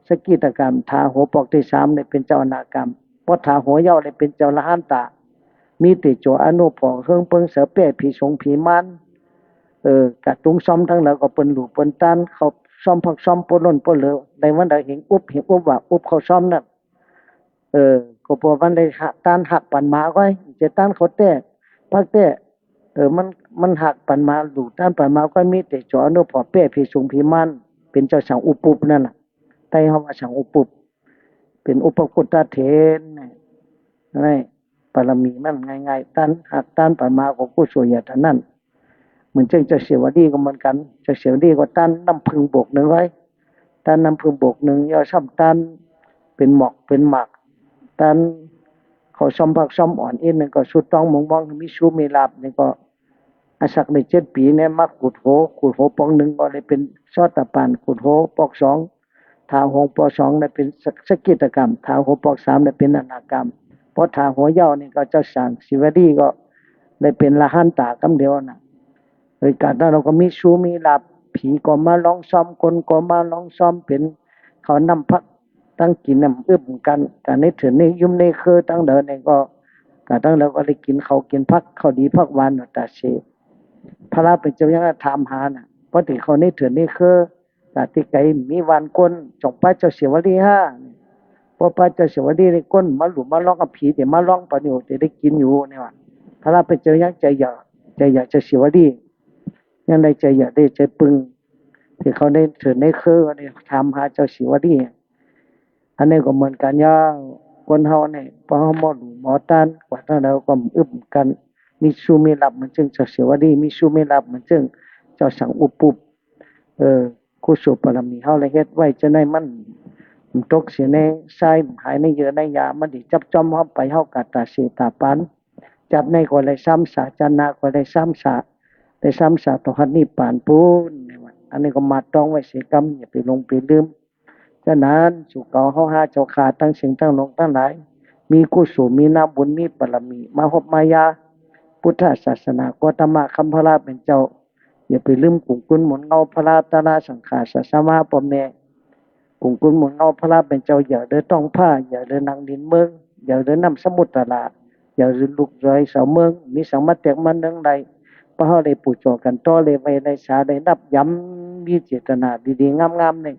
สกิทาคาม ถาหัวปอกตี้สามได้เป๋นเจ้าอนาคาม ปอถาหัวเย้าได้เป๋นเจ้าอรหันตะ มีเตโจอานุภาพเฮิงเปิงเสอแป้ผีสงผีมาร เออ กะตุงซ้อมตังลาวก็เปิ้นหลู่เปิ้นต้าน ข้าวซ้อมผักซ้อมป้อล้นป้อเหลือ ได้วันใดเห็นอุบ เห็นอุบว่าอุบข้าวซ้อมนั่น เออ ก็ป้อวันได้หากต้านหากปันหมาก้อย เจาต้านข้าวแต๊ ผักแต๊ เออ มัน มันหากปันหมา หลู่ต้านปันหมาก้อย มีเตโจอานุภาพแป้ผีสงผีมาร เป๋นเจ้าสังอุปุปนั่นน่ะ ไต้เฮาว่าสังอุปุป เป๋นอุปคุตตะเถรเนี่ย นี่ ปารมีมันง่ายๆ ต้านหากต้านปันหมาก็กุศลใหญ่ต๋านั้น เหมือนเจ้า เจ้าเสวลีก็เหมือนกั๋น เจ้าเสวลีก็ต้านน้ำผึ้งบวกนึ่งไว้ ต้านน้ำผึ้งบวกนึ่ง เย้าซ้ำต้านเป๋นหมอกเป๋นหมาก ต้านข้าวซ้อมผักซ้อมอ่อนอินนึ่งก็ สู้ต้องมองๆ มีโชคมีลาภนี่ก็ อาศักได้เจ็ดปี๋เนี่ย มาขูดหัว ขูดหัวปอกนึ่งก็ได้เป๋นโสตาปัน ขูดหัวปอกสอง ถาหัวปอกสองได้เป๋นส สกิทาคาม ถาหัวปอกสามได้เป๋นอนาคาม ปอถาหัวเย้านี่ก็เจ้าสังเสวลีก็ได้เป๋นอรหันตะกำเดียวน่ะ เออ กาดนั้นลาวก็มีโชคมีลาภ ผีก็มาลองซ้อม คนก็มาลองซ้อม เป๋นข้าวน้ำผัก ตังกิ๋นน้ำอึบกั๋น ก๋านในเถินในยุ้มในเครือตังเดินนี่ก็ กาดนั้นลาวก็ได้กิ๋นข้าวกิ๋นผัก ข้าวดีผักหวานน่ะต๋าเส พระผู้เป๋นเจ้ายังถามหาน่ะ ปอตี้เข้าในเถินในเครือ กาดตี้ไก๋มีบ้านคน จ้องปะเจ้าเสวลีฮะ ปอปะเจ้าเสวลีนี่คนมาหลู่มาลองกับผี เตียวมาลองปะนี่ เตียวได้กิ๋นอยู่เนี่ยว่า พระผู้เป๋นเจ้ายังใจ๋เยียะ ใจ๋เยียะเจ้าเสวลี ยังได้ใจ๋เยื่อได้ใจ๋ปึง ตี้เขาได้เถินได้เค้อได้ถามหาเจ้าสีวลี อันนี้ก็เหมือนกั๋นเย้า คนเฮาเนี่ย ปอเฮามัวหลู่มัวต้าน กว่าเต้าใดก็อึดกั๋น มีโชคมีลาภเหมือนเจิ่งเจ้าสีวลี มีโชคมีลาภเหมือนเจิ่งเจ้าสังอุปุป เออ กุศลบารมีเฮาได้เฮ็ดไว้จะได้มัน มันตกเสียในทราย มันหายในเยื่อในใย มันได้จับจ้องเฮาไป เฮากาต๋าเสียต๋าปาน จัดในก็ได้ซ้ำสา จัดนาก็ได้ซ้ำสา ได้ซ้ำสาต่อฮัดนิพพานปู้น อันนี้ก็มาต้องไว้เสียกำ อย่าไปหลงไปลืม ฉะนั้น สู่เก่าเฮาห้าเจ้าข้า ตึงเสี้ยงตึงหลงตึงหลาย มีกุศล มีน้ำบุญ มีบารมี มาฮบมายา พุทธศาสนา ก็ธรรมะกำพระเป๋นเจ้า อย่าไปลืมกุ๋งกุ๋นหมุนเงา พระตะละสังฆา ศาสดา ป้อแม่ กุ๋งกุ๋นหมุนเงา พระเป๋นเจ้า อย่าเดินต้องผ้า อย่าเดินนางดินเมือง อย่าเดินน้ำสมุทรตะละ อย่าเดินลูกดอยเสาเมือง มีสังมาแตกมาเนืองใด ปะเฮาได้ปู่จ่อกั๋นต่อเลย ไว้ได้สา ได้นับย้ำ มีเจตนาดีๆ งามๆ เนี่ย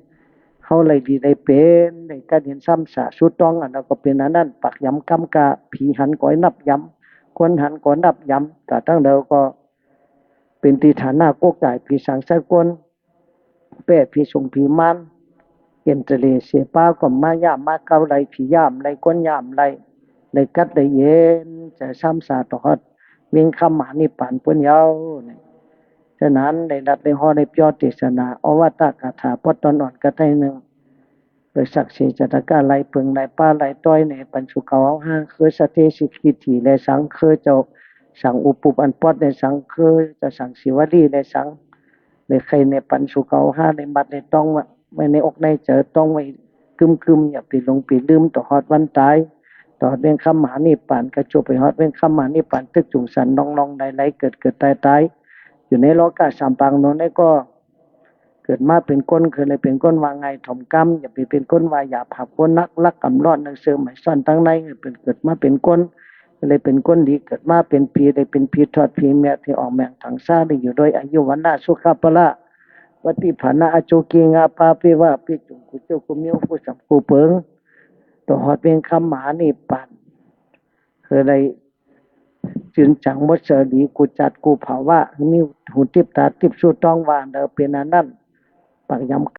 เฮาได้ดีได้เป๋น ได้กัดเห็นซ้ำสา สู้ต้อง อันนั้นก็เป๋นอันนั้น ปากย้ำกำกา ผีหันก็นับย้ำ คนหันก็นับย้ำ แต่ตึงเดียวก็ เป๋นตี้ฐานะโกก๋าย ผีสางสายกล แป้ผีสงผีมาร เอ็นเตอร์เลเสียป้าก็มาย่ามมาเกา ไล่ผีย่าม ไล่คนย่าม ไล่ ไล่กัดไล่เย็น จะซ้ำสาต่อฮัดเวียงคำมหานิพพานปู้นเย้าเนี่ย ฉะนั้น ได้รัดได้ฮ้อ ได้เปียวเตสนา โอวาทกาถา ปอตอนอ่อนกาไทยนึ่ง โดยศักดิ์สิทธิ์จัตตาก้า ไล่เผิง ไล่ป้า ไล่ต้อย ในปันสุเขาห้า คือสัทเทสิกขีถีแลสัง คือเจ้าสังอุปุป อันปอดแลสัง คือเจ้าสังสีวลีแลสัง ในใค่ในปันสุเขาห้า ในมัดในต้องไว้ ไว้ในอกในใจ๋ ต้องไว้กึมๆ อย่าไปหลงไปลืม ต่อฮอดวันต๋าย ต่อฮอดเวียงคำมหานิพพาน กระจวบไปฮอดเวียงคำมหานิพพาน ตึกจุ่งสันนองๆ ไหลๆ เกิดๆ ต๋ายๆ อยู่ในโลกาสามปางโน้น นี่ก็ เกิดมาเป๋นคน คือได้เป๋นคนว่าง่ายถ่อมกำ อย่าไปเป๋นคนว่าหยาบ หาบคนนัก ลักกำร้อน หนังเสือไหมซ่อนตังใน เป๋นเกิดมาเป๋นคน ได้เป๋นคนดี เกิดมาเป๋นผี ได้เป๋นผีทอดผีแมะ ตี้ออกแม่งถังซา ได้อยู่โดยอายุ วรรณะ สุขะ พละ วัตถิภานะ อโจกิงาปาเปวะ เปียจุ่งกู้เจ้ากู้เมี้ยว กู้สำกู้เปิง ต่อฮอดเวียงคำมหานิพพาน คือได้ จืนจ๋างหมดเสดี กู้จัดกู้ภาวะ มีหูติ๊บต๋าติ๊บ สู้ต้องว่า เดียวเป๋นอันนั้น ปากย้ำ